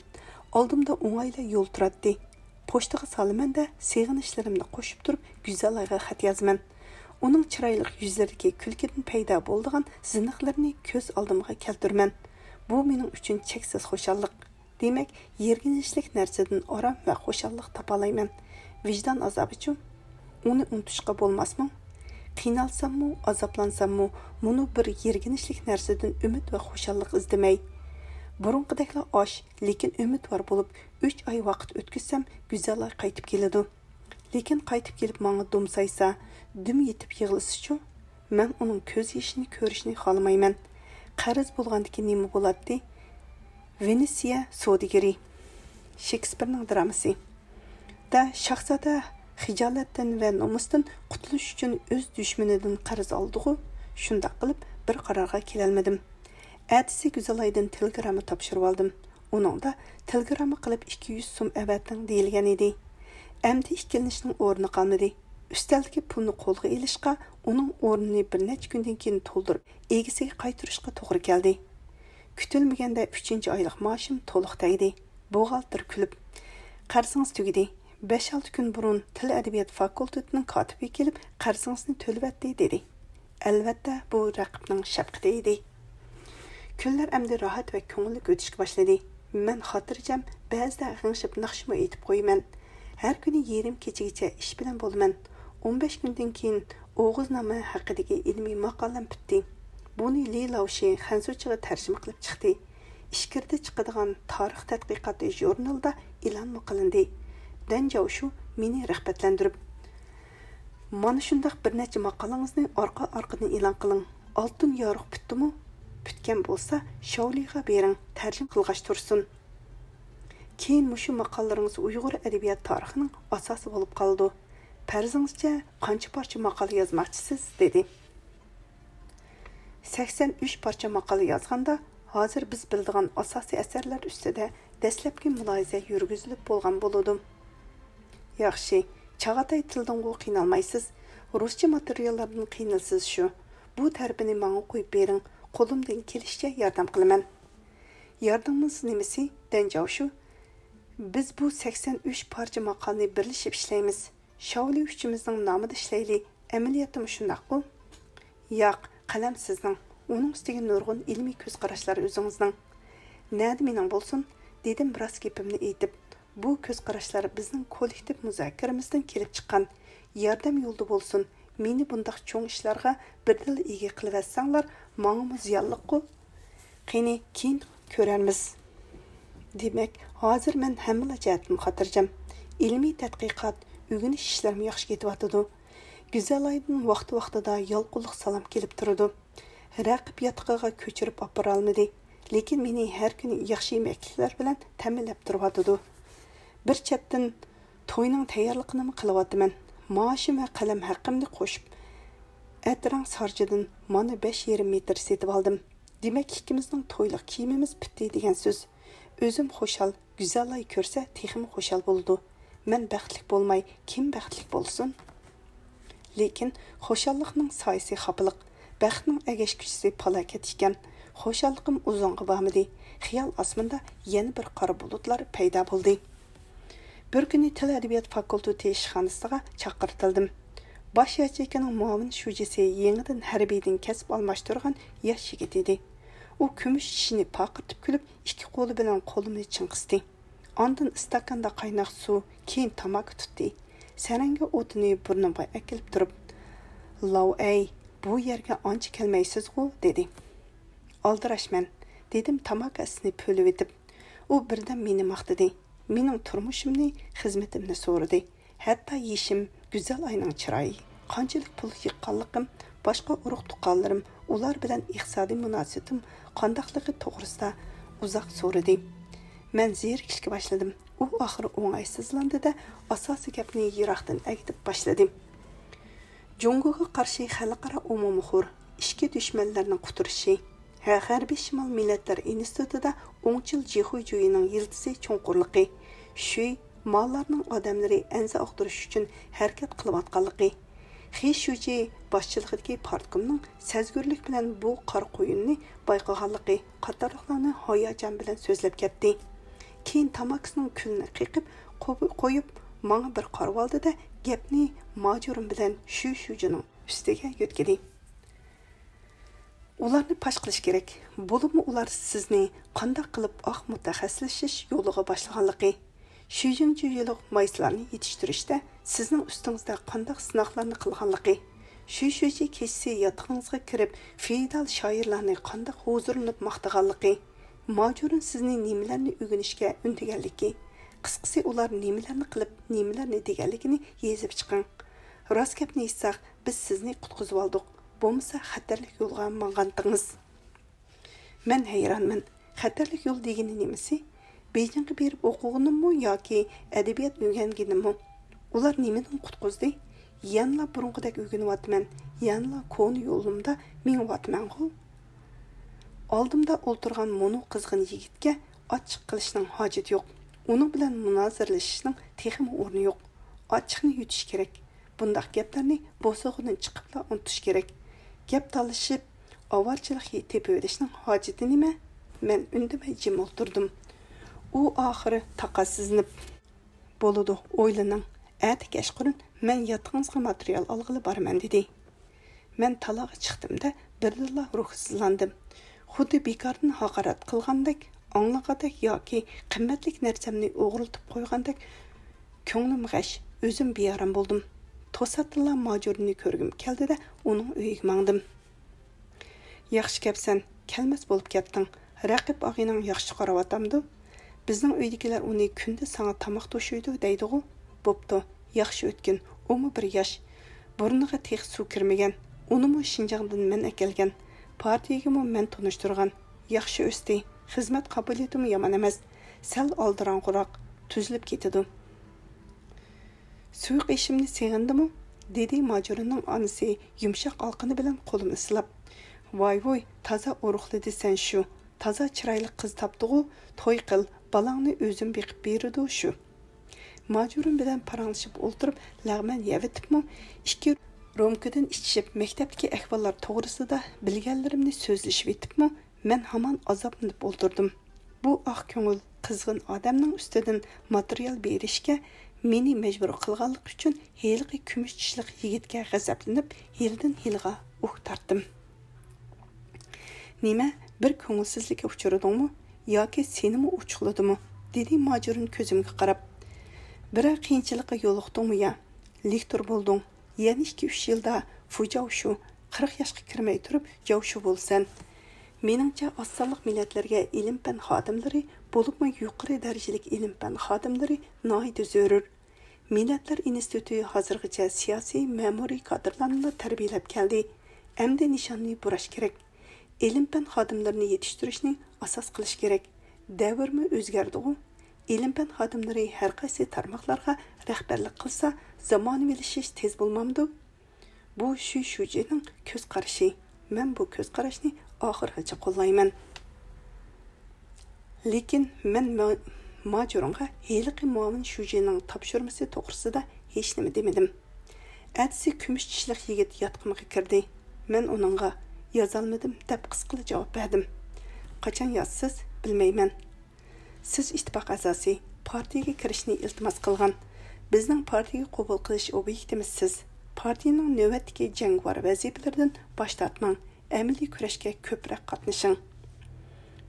ئالدىمدا ئوڭايلا يول تۇراتتى. پوچتىغا سالىمەن-دە، سېغىنىشلىرىمنى قوشۇپ تۇرۇپ، گۈزەلئايغا خەت يازىمەن. ئۇنىڭ چىرايلىق يۈزلىرىدىكى كۈلكىدىن پەيدا بولىدىغان زىنىقلىرىنى كۆز ئالدىمغا كەلتۈرىمەن. بۇ مېنىڭ ئۈچۈن چەكسىز خۇشاللىق. دېمەك، يىرگىنچلىك نەرسىدىن ئارام ۋە خۇشاللىق تاپالايمەن. ۋىجدان ئازابىچۇ؟ ئۇنى ئۇنتۇشقا بولماسمۇ؟ قىينالساممۇ، ئازابلانساممۇ، مۇنۇ بىر يىرگىنچلىك نەرسىدىن ئۈمىد ۋە خۇشاللىق ئىزدىمەي. بۇرۇنقىدەكلا ئاچ، لېكىن ئۈمىدۋار بولۇپ، ئۈچ ئاي ۋاقىت ئۆتكۈزسەم، گۈزەلئاي قايتىپ كېلىدۇ. لېكىن قايتىپ كېلىپ ماڭا دومسايسا، دۈم يېتىپ يىغلىسىچۇ؟ مەن ئۇنىڭ كۆز يېشىنى كۆرۈشنى خالىمايمەن. قەرز بولغاندىكىن نېمە بولاتتى؟ ۋېنېتسىيە سودىگىرى. شېكسپىرنىڭ درامىسى. دە، شاھزادە خىجالەتتىن ۋە نومۇستىن قۇتۇلۇش ئۈچۈن ئۆز دۈشمىنىدىن قەرز ئالدىغۇ؟ شۇنداق قىلىپ، بىر قارارغا كېلەلمىدىم. ئەتىسى گۈزەلئايدىن تېلېگرامما تاپشۇرۇۋالدىم. ئۇنىڭدا تېلېگرامما قىلىپ ئىككى يۈز سوم ئەۋەتىڭ دېيىلگەن ئىدى. ئەمدى ئىككىلىنىشنىڭ ئورنى قالمىدى. ئۈستەلدىكى پۇلنى قولغا ئېلىشقا، ئۇنىڭ ئورنىنى بىر نەچچە كۈندىن كېيىن تولدۇرۇپ، ئىگىسىگە قايتۇرۇشقا توغرا كەلدى. كۈتۈلمىگەندە ئۈچىنچى ئايلىق مائاشىم تولۇق تەگدى. بوغالتىر كۈلۈپ، قەرزىڭىز تۈگىدى. بەش-ئالتە كۈن بۇرۇن تىل ئەدەبىيات فاكۇلتېتىنىڭ كاتىپى كېلىپ، قەرزىڭىزنى تۆلىۋەتتى، دېدى. ئەلۋەتتە، بۇ رەقىبنىڭ شەپقىتى ئىدى. كۈنلەر ئەمدى راھەت ۋە كۆڭۈللۈك ئۆتۈشكە باشلىدى. مەن خاتىرجەم، بەزىدە غىڭشىپ ناخشىمۇ ئېيتىپ قويىمەن. ھەر كۈنى يېرىم كېچىگىچە ئىش بىلەن بولىمەن. ئون بەش كۈندىن كېيىن ئوغۇزنامە ھەققىدىكى ئىلمىي ماقالەم پۈتتى. بۇنى لى لاۋشى خەنزۇچىغا تەرجىمە قىلىپ چىقتى. ئىچكىرىدە چىقىدىغان تارىخ تەتقىقاتى ژۇرنىلىدا ئېلانمۇ قىلىندى. دەن جاۋشۇ مېنى رىغبەتلەندۈرۈپ، مانا شۇنداق بىر نەچچە ماقالىڭىزنى ئارقا-ئارقىدىن ئېلان قىلىڭ. ئالتۇن يارۇق پۈتتىمۇ؟ پۈتكەن بولسا، شاۋلىغا بېرىڭ، تەرجىمە قىلغاچ تۇرسۇن. كېيىن مۇشۇ ماقالىلىرىڭىز ئۇيغۇر ئەدەبىيات تارىخىنىڭ ئاساسى بولۇپ قالىدۇ. پەرىزىڭىزچە قانچە پارچە ماقالە يازماقچىسىز؟ دېدى. سەكسەن ئۈچ پارچە ماقالە يازغاندا، ھازىر بىز بىلىدىغان ئاساسىي ئەسەرلەر ئۈستىدە دەسلەپكى مۇلاھىزە يۈرگۈزۈلۈپ بولغان بولىدۇ. ياخشى، چاغاتاي تىلدىنغۇ قىينالمايسىز؟ رۇسچە ماتېرىياللاردىن قىينىلىسىز شۇ. بۇ تەرىپىنى ماڭا قويۇپ بېرىڭ، قولۇمدىن كېلىشىچە ياردەم قىلىمەن. ياردىمىڭىز نېمىسى، دەن جاۋشۇ؟ بىز بۇ سەكسەن ئۈچ پارچە ماقالىنى بىرلىشىپ ئىشلەيمىز. شاۋلى ئۈچىمىزنىڭ نامىدا ئىشلەيلى، ئەمەلىيەتتىمۇ شۇنداققۇ؟ ياق، قەلەم سىزنىڭ. ئۇنىڭ ئۈستىگە نۇرغۇن ئىلمىي كۆز قاراشلار ئۆزىڭىزنىڭ. نەدە مېنىڭ بولسۇن؟ دېدىم راست گېپىمنى ئېيتىپ. بۇ كۆز قاراشلار بىزنىڭ كوللېكتىپ مۇزاكىرىمىزدىن كېلىپ چىققان. ياردەم يولىدا بولسۇن، مېنى بۇنداق چوڭ ئىشلارغا بىردىنلا ئىگە قىلىۋەتسەڭلار، ماڭىمۇ زىيانلىققۇ. قېنى، كېيىن كۆرەرمىز. دېمەك، ھازىر مەن ھەممىلا جەھەتتىن خاتىرجەم. ئىلمىي تەتقىقات، ئۆگىنىش ئىشلىرىمۇ ياخشى كېتىۋاتىدۇ. گۈزەلايدىن ۋاقتى-ۋاقتىدا يالقۇنلۇق سالام كېلىپ تۇرىدۇ. رەقىب ياتىقىغا كۆچۈرۈپ ئاپىرالمىدى. لېكىن مېنى ھەر كۈنى ياخشى يېمەكلىكلەر بىلەن تەمىنلەپ تۇرۇۋاتىدۇ. بىر چەتتىن، توينىڭ تەييارلىقىنىمۇ قىلىۋاتىمەن. مائاشىم ۋە قەلەم ھەققىمنى قوشۇپ، ئەتىرەڭ سارجىدىن مانا بەش يېرىم مېتىر سېتىۋالدىم. دېمەك، ئىككىمىزنىڭ تويلۇق كىيىمىمىز پۈتتى دېگەن سۆز. ئۆزۈم خۇشال، گۈزەلاي كۆرسە تېخىمۇ خۇشال بولىدۇ. مەن بەختلىك بولماي، كىم بەختلىك بولسۇن؟ لېكىن خۇشاللىقنىڭ سايىسى خاپىلىق، بەختنىڭ ئەگەشكۈچىسى پالاكەت ئىكەن. خۇشاللىقىم ئۇزۇنغا بارمىدى. خىيال ئاسمىنىدا يەنە بىر قارا بۇلۇتلار پەيدا بولدى. بىر كۈنى تىل ئەدەبىيات فاكۇلتېتى ئىشخانىسىغا چاقىرتىلدىم. باش ياچېيكىنىڭ مۇئاۋىن شۇجىسى يېڭىدىن ھەربىيدىن كەسىپ ئالماشتۇرغان ياش يىگىت ئىدى. ئۇ كۈمۈش چىشىنى پارقىرىتىپ كۈلۈپ، ئىككى قولى بىلەن قولۇمنى چىڭ قىستى. ئاندىن ئىستاكاندا قايناق سۇ، كېيىن تاماكا تۇتتى. سەرەڭگە ئوتىنى بۇرنۇمغا ئەكېلىپ تۇرۇپ، «لاۋ ئەي، بۇ يەرگە ئانچە كەلمەيسىزغۇ؟» دېدى. «ئالدىراشمەن»، دېدىم تاماكا ئىسىنى پۈۋلىۋېتىپ. ئۇ بىردەم مېنى ماختىدى. مېنىڭ تۇرمۇشۇمنى، خىزمىتىمنى سورىدى. ھەتتا يېشىم، گۈزەل ئاينىڭ چىرايى، قانچىلىك پۇل يىغقانلىقىم، باشقا ئۇرۇق-تۇغقانلىرىم، ئۇلار بىلەن ئىقتىسادىي مۇناسىۋىتىم قانداقلىقى توغرىسىدا ئۇزاق سورىدى. مەن زېرىكىشكە باشلىدىم. ئۇ ئاخىرى ئوڭايسىزلاندى-دە، ئاساسىي گەپنى يىراقتىن ئەگىتىپ باشلىدى. جۇڭگوغا قارشى خەلقئارا ئومۇمىي خور، ئىچكى دۈشمەنلەرنىڭ قۇتۇرۇشى. ھە، غەربىي شىمال مىللەتلەر ئىنستىتۇتىدا ئوڭچىل جىخۇي جۇيىنىڭ يىلتىزى چوڭقۇرلۇقى، شۈي مالارنىڭ ئادەملىرى ئەنزە ئاغدۇرۇش ئۈچۈن ھەرىكەت قىلىۋاتقانلىقى، خى شۇجى باشچىلىقىدىكى پارتكومنىڭ سەزگۈرلۈك بىلەن بۇ قارا قۇيۇننى بايقىغانلىقى قاتارلىقلارنى ھاياجان بىلەن سۆزلەپ كەتتى. كېيىن تاماكىسىنىڭ كۈلىنى قېقىپ، قويۇپ، ماڭا بىر قارىۋالدى-دە، گەپنى ماجۇرۇم بىلەن شۈي شۇجىنىڭ ئۈستىگە يۆتكىدى. ئۇلارنى پاش قىلىش كېرەك. بولۇپمۇ ئۇلار سىزنى قانداق قىلىپ ئاق مۇتەخەسسىسلىشىش يولىغا باشلىغانلىقى، شۈيجىڭجۈيلۇق مايسىلارنى يېتىشتۈرۈشتە سىزنىڭ ئۈستىڭىزدە قانداق سىناقلارنى قىلغانلىقى، شۈيشۈيجى كېچىسى ياتىقىڭىزغا كىرىپ فېئودال شائىرلارنى قانداق ھۇزۇرلىنىپ ماختىغانلىقى، ماجۇرۇن سىزنى نېمىلەرنى ئۆگىنىشكە ئۈندىگەنلىكى، قىسقىسى ئۇلار نېمىلەرنى قىلىپ نېمىلەرنى دېگەنلىكىنى يېزىپ چىقىڭ. راست گەپنى ئېيتساق، بىز سىزنى قۇتقۇزۇۋالدۇق، بولمىسا خەتەرلىك يولغا ماڭغانتىڭىز. مەن ھەيرانمەن. خەتەرلىك يول دېگىنى نېمىسى؟ بېيجىڭغا بېرىپ ئوقۇغىنىممۇ ياكى ئەدەبىيات ئۆگەنگىنىممۇ؟ ئۇلار نېمىدىن قۇتقۇزدى؟ يەنىلا بۇرۇنقىدەك ئۆگىنىۋاتىمەن، يەنىلا كونا يولۇمدا مېڭىۋاتىمەنغۇ. ئالدىمدا ئولتۇرغان مۇنۇ قىزغىن يىگىتكە ئاچچىق قىلىشنىڭ ھاجىتى يوق. ئۇنىڭ بىلەن مۇنازىرىلىشىشنىڭ تېخىمۇ ئورنى يوق. ئاچچىقنى يۇتۇش كېرەك. بۇنداق گەپلەرنى بوسۇغىدىن چىقىپلا ئۇنتۇش كېرەك. گەپ تالىشىپ، ئاۋارىچىلىك تېپىۋېلىشنىڭ ھاجىتى نېمە؟ مەن ئۈندىمەي جىم ئولتۇردۇم. ئۇ ئاخىرى تاقەتسىزلىنىپ، «بولىدۇ، ئويلىنىڭ. ئەتە كەچقۇرۇن مەن ياتىقىڭىزغا ماتېرىيال ئالغىلى بارىمەن» دېدى. مەن تالاغا چىقتىم-دە، بىردىنلا روھسىزلاندىم. خۇددى بىكاردىن ھاقارەت قىلغاندەك، ئاڭلىغاندەك ياكى قىممەتلىك نەرسەمنى ئوغرىلىتىپ قويغاندەك كۆڭلۈم غەش، ئۆزۈم بىئارام بولدۇم. توساتتىنلا ماجۇرنى كۆرگۈم كەلدى-دە، ئۇنىڭ ئۆيىگە ماڭدىم. «ياخشى كەپسەن، كەلمەس بولۇپ كەتتىڭ. رەقىب ئاغىنەڭ ياخشى قاراۋاتامدۇ؟ بىزنىڭ ئۆيدىكىلەر ئۇنى كۈندە ساڭا تاماق توشۇيدۇ دەيدىغۇ؟ بوپتۇ، ياخشى ئۆتكىن، ئۇمۇ بىر ياش. بۇرنىغا تېخى سۇ كىرمىگەن. ئۇنىمۇ شىنجاڭدىن مەن ئەكەلگەن. پارتىيىگىمۇ مەن تونۇشتۇرغان. ياخشى ئۆستى. خىزمەت قابىلىيىتىمۇ يامان ئەمەس. سەل ئالدىراڭغۇراق، تۈزۈلۈپ كېتىدۇ.» «سۇيۇق ئېشىمنى سېغىندىمۇ؟» دېدى ماجۇرنىڭ ئانىسى يۇمشاق ئالىقىنى بىلەن قولۇمنى سىلاپ. «ۋاي-ۋۇي، تازا ئورۇقلىدى سەن شۇ. تازا چىرايلىق قىز تاپتىغۇ، توي قىل، بالاڭنى ئۆزۈم بېقىپ بېرىدۇ شۇ.» ماجۇرۇم بىلەن پاراڭلىشىپ ئولتۇرۇپ، لەغمەن يەۋېتىپمۇ، ئىككى رومكىدىن ئىچىشىپ، مەكتەپتىكى ئەھۋاللار توغرىسىدا بىلگەنلىرىمنى سۆزلىشىۋېتىپمۇ، مەن ھامان ئازابلىنىپ ئولتۇردۇم. بۇ ئاق كۆڭۈل، قىزغىن ئادەمنىڭ ئۈستىدىن ماتېرىيال بېرىشكە مېنى مەجبۇر قىلغانلىقى ئۈچۈن ھېلىقى كۈمۈش چىشلىق يىگىتكە غەزەپلىنىپ، ھىلدىن ھىلغا ئۇھ تارتتىم. نېمە، بىر كۆڭۈلسىزلىككە ئۇچرىدىڭمۇ ياكى سېنىمۇ ئوچۇقلىدىمۇ؟ دېدى ماجۇرۇن كۆزۈمگە قاراپ. بىرەر قىيىنچىلىققا يولۇقتۇڭمۇ يا؟ لېكتور بولدۇڭ. يەنە ئىككى-ئۈچ يىلدا فۇجاۋشۇ، قىرىق ياشقا كىرمەي تۇرۇپ جاۋشۇ بولىسەن. مېنىڭچە، ئاز سانلىق مىللەتلەرگە ئىلىم-پەن خادىملىرى، بولۇپمۇ يۇقىرى دەرىجىلىك ئىلىم-پەن خادىملىرى ناھايىتى زۆرۈر. مىللەتلەر ئىنستىتۇتى ھازىرغىچە سىياسىي، مەمۇرىي كادىرلارنىلا تەربىيەلەپ كەلدى. ئەمدى نىشاننى بۇراش كېرەك. ئىلىم-پەن خادىملىرىنى يېتىشتۈرۈشنى ئاساس قىلىش كېرەك. دەۋرمۇ ئۆزگەردىغۇ. ئىلىم-پەن خادىملىرى ھەرقايسى تارماقلارغا رەھبەرلىك قىلسا، زامانىۋىلىشىش تېز بولمامدۇ؟ بۇ شۈي شۇجىنىڭ كۆز قارىشى. مەن بۇ كۆز قاراشنى ئاخىرغىچە قوللايمەن. لېكىن مەن ما-، ماجۇرۇڭغا ھېلىقى مۇئاۋىن شۇجىنىڭ تاپشۇرمىسى توغرىسىدا ھېچنېمە دېمىدىم. ئەتىسى كۈمۈش چىشلىق يىگىت ياتىقىمغا كىردى. مەن ئۇنىڭغا «يازالمىدىم» دەپ قىسقىلا جاۋاب بەردىم. «قاچان يازىسىز، بىلمەيمەن.» سىز ئىتتىپاق ئەزاسى، پارتىيەگە كىرىشنى ئىلتىماس قىلغان. بىزنىڭ پارتىيەگە قوبۇل قىلىش ئوبيېكتىمىز سىز. پارتىيەنىڭ نۆۋەتتىكى جەڭگىۋار ۋەزىپىلىرىدىن باش تارتماڭ، ئەمەلىي كۈرەشكە كۆپرەك قاتنىشىڭ.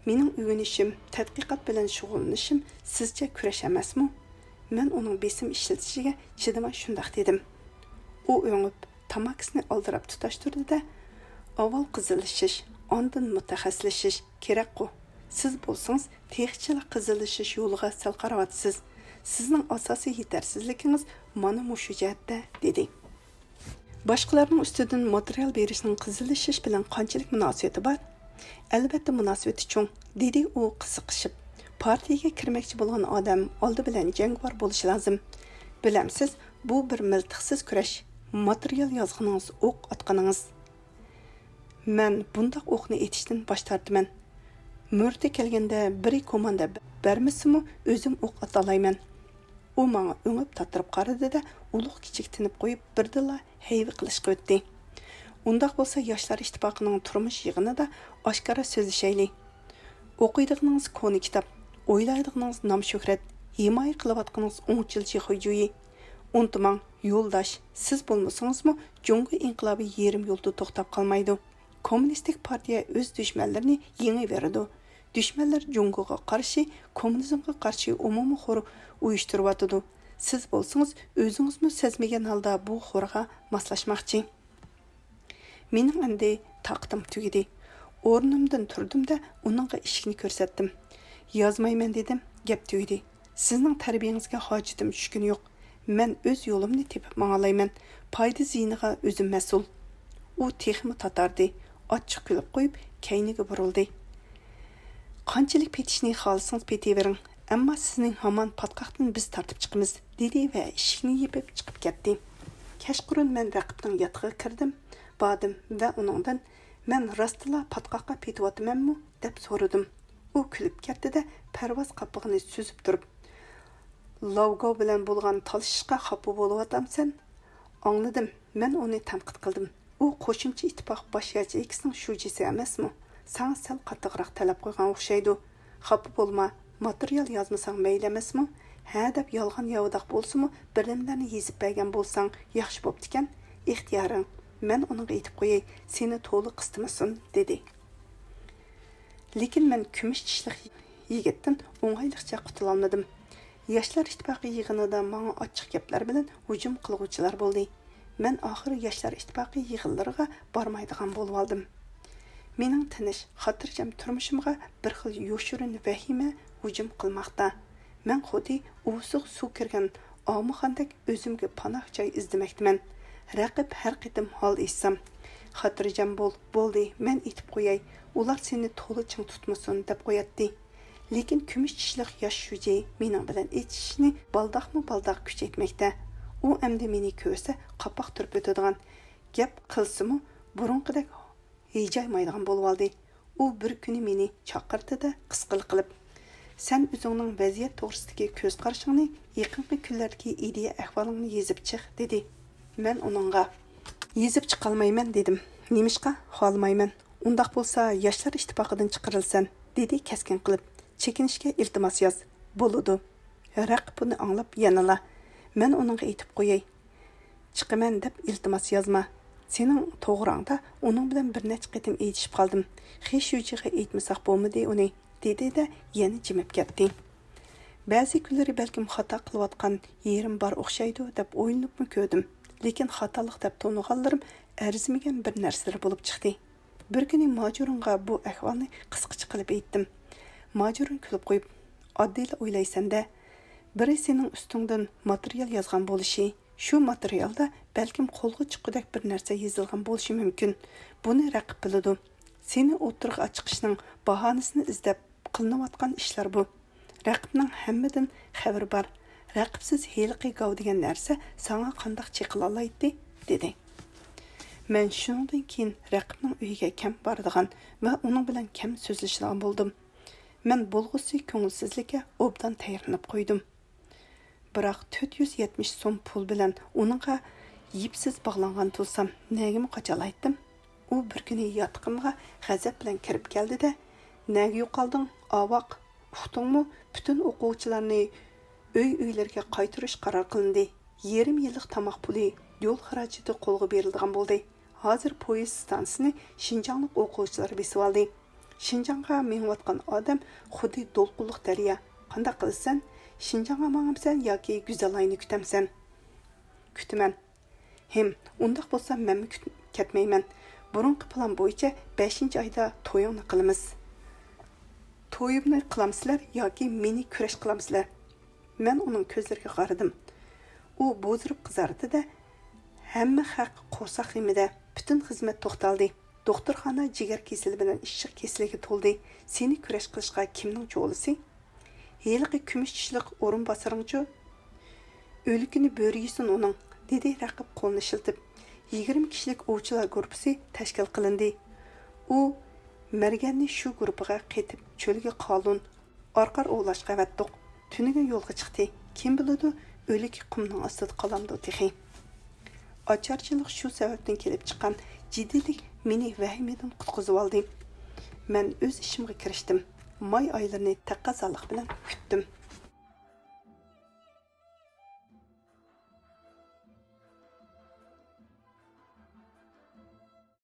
مېنىڭ ئۆگىنىشىم، تەتقىقات بىلەن شۇغۇللىنىشىم سىزچە كۈرەش ئەمەسمۇ؟ مەن ئۇنىڭ بېسىم ئىشلىتىشىگە چىدىماي شۇنداق دېدىم. ئۇ ئۆڭۈپ، تاماكىسىنى ئالدىراپ تۇتاشتۇردى-دە، ئاۋۋال قىزىللىشىش، ئاندىن مۇتەخەسسىسلىشىش كېرەكقۇ. سىز بولسىڭىز تېخىچىلا قىزىللىشىش يولىغا سەل قاراۋاتىسىز. سىزنىڭ ئاساسىي يېتەرسىزلىكىڭىز مانا مۇشۇ جەھەتتە، دېدى. باشقىلارنىڭ ئۈستىدىن ماتېرىيال بېرىشنىڭ قىزىللىشىش بىلەن قانچىلىك مۇناسىۋىتى بار؟ ئەلۋەتتە مۇناسىۋىتى چوڭ، دېدى ئۇ قىزىقىشىپ. پارتىيەگە كىرمەكچى بولغان ئادەم ئالدى بىلەن جەڭگىۋار بولۇشى لازىم. بىلەمسىز، بۇ بىر مىلتىقسىز كۈرەش. ماتېرىيال يازغىنىڭىز، ئوق ئاتقىنىڭىز. مەن بۇنداق ئوقنى ئېتىشتىن باش تارتىمەن. مۇرىتى كەلگەندە بىرى كوماندا بەرمىسىمۇ ئۆزۈم ئوق ئاتالايمەن. ئۇ ماڭا ئۆڭۈپ تاتىرىپ قارىدى-دە، ئۇلۇغ كىچىك تىنىپ قويۇپ، بىردىنلا ھەيۋە قىلىشقا ئۆتتى. ئۇنداق بولسا ياشلار ئىتتىپاقىنىڭ تۇرمۇش يىغىنىدا ئاشكارا سۆزلىشەيلى. ئوقۇيدىغىنىڭىز كونا كىتاب، ئويلايدىغىنىڭىز نام-شۆھرەت، ھىمايە قىلىۋاتقىنىڭىز ئوڭچىل جىخۇيجۇيى. ئۇنتۇماڭ، يولداش، سىز بولمىسىڭىزمۇ جۇڭگو ئىنقىلابى يېرىم يولدا توختاپ قالمايدۇ. كوممۇنىستىك پارتىيە ئۆز دۈشمەنلىرىنى يېڭىۋېرىدۇ. دۈشمەنلەر جۇڭگوغا قارشى، كوممۇنىزمغا قارشى ئومۇمىي خور ئۇيۇشتۇرۇۋاتىدۇ. سىز بولسىڭىز ئۆزىڭىزمۇ سەزمىگەن ھالدا بۇ خورغا ماسلاشماقچى. مېنىڭ ئەمدى تاقىتىم تۈگىدى. ئورنۇمدىن تۇردۇم-دە، ئۇنىڭغا ئىشىكنى كۆرسەتتىم. يازمايمەن دېدىم، گەپ تۈگىدى. سىزنىڭ تەربىيەڭىزگە ھاجىتىم چۈشكىنى يوق. مەن ئۆز يولۇمنى تېپىپ ماڭالايمەن. پايدا زىيىنىغا ئۆزۈم مەسئۇل. ئۇ تېخىمۇ تاتاردى. ئاچچىق كۈلۈپ قويۇپ، كەينىگە بۇرۇلدى. قانچىلىك پېتىشنى خالىسىڭىز پېتىۋېرىڭ، ئەمما سىزنى ھامان پاتقاقتىن بىز تارتىپ چىقىمىز، دېدى ۋە ئىشىكنى يېپىپ چىقىپ كەتتى. كەچقۇرۇن مەن رەقىبنىڭ ياتىقىغا كىردىم، باردىم ۋە ئۇنىڭدىن، مەن راستلا پاتقاققا پېتىۋاتىمەنمۇ؟ دەپ سورىدىم. ئۇ كۈلۈپ كەتتى-دە، پەرۋاز قاپىقىنى سۈزۈپ تۇرۇپ، لاۋگاۋ بىلەن بولغان تالىشىشقا خاپا بولۇۋاتامسەن؟ ئاڭلىدىم، مەن ئۇنى تەنقىد قىلدىم. ئۇ قوشۇمچە ئىتتىپاق باش ياچېيكىسىنىڭ شۇجىسى ئەمەسمۇ؟ ساڭا سەل قاتتىقراق تەلەپ قويغان ئوخشايدۇ. خاپا بولما، ماتېرىيال يازمىساڭ مەيلى ئەمەسمۇ؟ ھە دەپ يالغان ياۋىداق بولسىمۇ، بىر نېمىلەرنى يېزىپ بەرگەن بولساڭ ياخشى بوپتىكەن. ئىختىيارىڭ. مەن ئۇنىڭغا ئېيتىپ قوياي، سېنى تولا قىستىمىسۇن، دېدى. لېكىن مەن كۈمۈش چىشلىق يىگىتتىن ئوڭايلىقچە قۇتۇلالمىدىم. ياشلار ئىتتىپاقى يىغىنىدا ماڭا ئاچچىق گەپلەر بىلەن ھۇجۇم قىلغۇچىلار بولدى. مەن ئاخىرى ياشلار ئىتتىپاقى يىغىنلىرىغا بارمايدىغان بولۇۋالدىم. مېنىڭ تىنچ، خاتىرجەم تۇرمۇشۇمغا بىر خىل يوشۇرۇن ۋەھىمە ھۇجۇم قىلماقتا. مەن خۇددى ئۇۋىسىغا سۇ كىرگەن ئامىخاندەك ئۆزۈمگە پاناھ جاي ئىزدىمەكتىمەن. رەقىب ھەر قېتىم ھال ئېيتسام، «خاتىرجەم بول، بولدى، مەن ئېيتىپ قوياي، ئۇلار سېنى تولا چىڭ تۇتمىسۇن» دەپ قوياتتى. لېكىن كۈمۈش چىشلىق ياش شۇجى مېنىڭ بىلەن ئېتىشىشنى بالداقمۇ بالداق كۈچەيتمەكتە. ئۇ ئەمدى مېنى كۆرسە قاپاق تۇرۇپ ئۆتىدىغان، گەپ قىلسىمۇ بۇرۇنقىدەك ھىجايمايدىغان بولۇۋالدى. ئۇ بىر كۈنى مېنى چاقىردى-دە، قىسقىلا قىلىپ، «سەن ئۆزۈڭنىڭ ۋەزىيەت توغرىسىدىكى كۆز قارىشىڭنى، يېقىنقى كۈنلەردىكى ئىدىيە ئەھۋالىڭنى يېزىپ چىق» دېدى. مەن ئۇنىڭغا، يېزىپ چىقالمايمەن دېدىم. نېمىشقا؟ خالىمايمەن. ئۇنداق بولسا ياشلار ئىتتىپاقىدىن چىقىرىلىسەن، دېدى كەسكىن قىلىپ. چېكىنىشكە ئىلتىماس ياز. بولىدۇ. رەقىب بۇنى ئاڭلاپ يەنىلا، مەن ئۇنىڭغا ئېيتىپ قوياي. چىقىمەن دەپ ئىلتىماس يازما. سېنىڭ توغراڭدا ئۇنىڭ بىلەن بىر نەچچە قېتىم ئېيتىشىپ قالدىم. خې شۇجىغا ئېيتمىساق بولمىدى ئۇنى، دېدى-دە يەنە جىمىپ كەتتى. بەزى كۈنلىرى بەلكىم خاتا قىلىۋاتقان يېرىم بار ئوخشايدۇ دەپ ئويلىنىپمۇ كۆردۈم. لېكىن خاتالىق دەپ تونۇغانلىرىم ئەرزىمىگەن بىر نەرسىلەر بولۇپ چىقتى. بىر كۈنى ماجۇرۇنغا بۇ ئەھۋالنى قىسقىچە قىلىپ ئېيتتىم. ماجۇرۇن كۈلۈپ قويۇپ، ئاددىيلا ئويلايسەن-دە، بىرى سېنىڭ ئۈستۈڭدىن ماتېرىيال يازغان بولۇشى، شۇ ماتېرىيالدا بەلكىم قولغا چىققۇدەك بىر نەرسە يېزىلغان بولۇشى مۇمكىن. بۇنى رەقىب بىلىدۇ. سېنى ئوتتۇرىغا چىقىشنىڭ باھانىسىنى ئىزدەپ قىلىنىۋاتقان ئىشلار بۇ. رەقىبنىڭ ھەممىدىن خەۋىرى بار. رەقىبسىز ھېلىقى گاۋ دېگەن نەرسە ساڭا قانداق چېقىلالايتتى؟ دېدى. مەن شۇنىڭدىن كېيىن رەقىبنىڭ ئۆيىگە كەم بارىدىغان ۋە ئۇنىڭ بىلەن كەم سۆزلىشىدىغان بولدۇم. مەن بولغۇسى كۆڭۈلسىزلىككە ئوبدان تەييارلىنىپ قويدۇم. بىراق تۆت يۈز يەتمىش سوم پۇل بىلەن ئۇنىڭغا يىپسىز باغلانغان تۇرسام، نەگىمۇ قاچالايتتىم؟ ئۇ بىر كۈنى ياتىقىمغا غەزەپ بىلەن كىرىپ كەلدى-دە، نەگە يوقالدىڭ، ئاۋاق؟ ئۇقتۇڭمۇ؟ پۈتۈن ئوقۇغۇچىلارنى ئۆي-ئۆيلىرىگە قايتۇرۇش قارار قىلىندى. يېرىم يىللىق تاماق پۇلى، يول خىراجىتى قولغا بېرىلىدىغان بولدى. ھازىر پويىز ئىستانسىسىنى شىنجاڭلىق ئوقۇغۇچىلار بېسىۋالدى. شىنجاڭغا مېڭىۋاتقان ئادەم خۇددى دولقۇنلۇق دەريا. قانداق قىلىسەن؟ شىنجاڭغا ماڭامسەن ياكى گۈزەلاينى كۈتەمسەن؟ كۈتىمەن. ھىم، ئۇنداق بولسا مەنمۇ كۈت-، كەتمەيمەن. بۇرۇنقى پىلان بويىچە بەشىنچى ئايدا تويۇڭنى قىلىمىز. تويۇمنى قىلامسىلەر ياكى مېنى كۈرەش قىلامسىلەر؟ مەن ئۇنىڭ كۆزلىرىگە قارىدىم. ئۇ بوزىرىپ قىزاردى-دە، ھەممە خەق قورساق يېمىدە، پۈتۈن خىزمەت توختالدى. دوختۇرخانا جىگەر كېسىلى بىلەن ئىششىق كېسىلىگە تولدى. سېنى كۈرەش قىلىشقا كىمنىڭ چولىسى؟ ھېلىقى كۈمۈش چىشلىق ئورۇنباسىرىڭچۇ؟ ئۆلۈكىنى بۆرە يېسۇن ئۇنىڭ، دېدى رەقىب قولىنى شىلتىپ. يىگىرمە كىشىلىك ئوۋچىلار گۇرۇپپىسى تەشكىل قىلىندى. ئۇ مەرگەننى شۇ گۇرۇپپىغا قېتىپ چۆلگە قالۇن، ئارقار ئوۋلاشقا ئەۋەتتۇق. تۈنۈگۈن يولغا چىقتى. كىم بىلىدۇ، ئۆلۈك قۇمنىڭ ئاستىدا قالامدۇ تېخى. ئاچارچىلىق شۇ سەۋەبتىن كېلىپ چىققان جىددىيلىك مېنى ۋەھىمىدىن قۇتقۇزۇۋالدى. مەن ئۆز ئىشىمغا كىرىشتىم. ماي ئايلىرىنى تەقەززالىق بىلەن كۈتتۈم.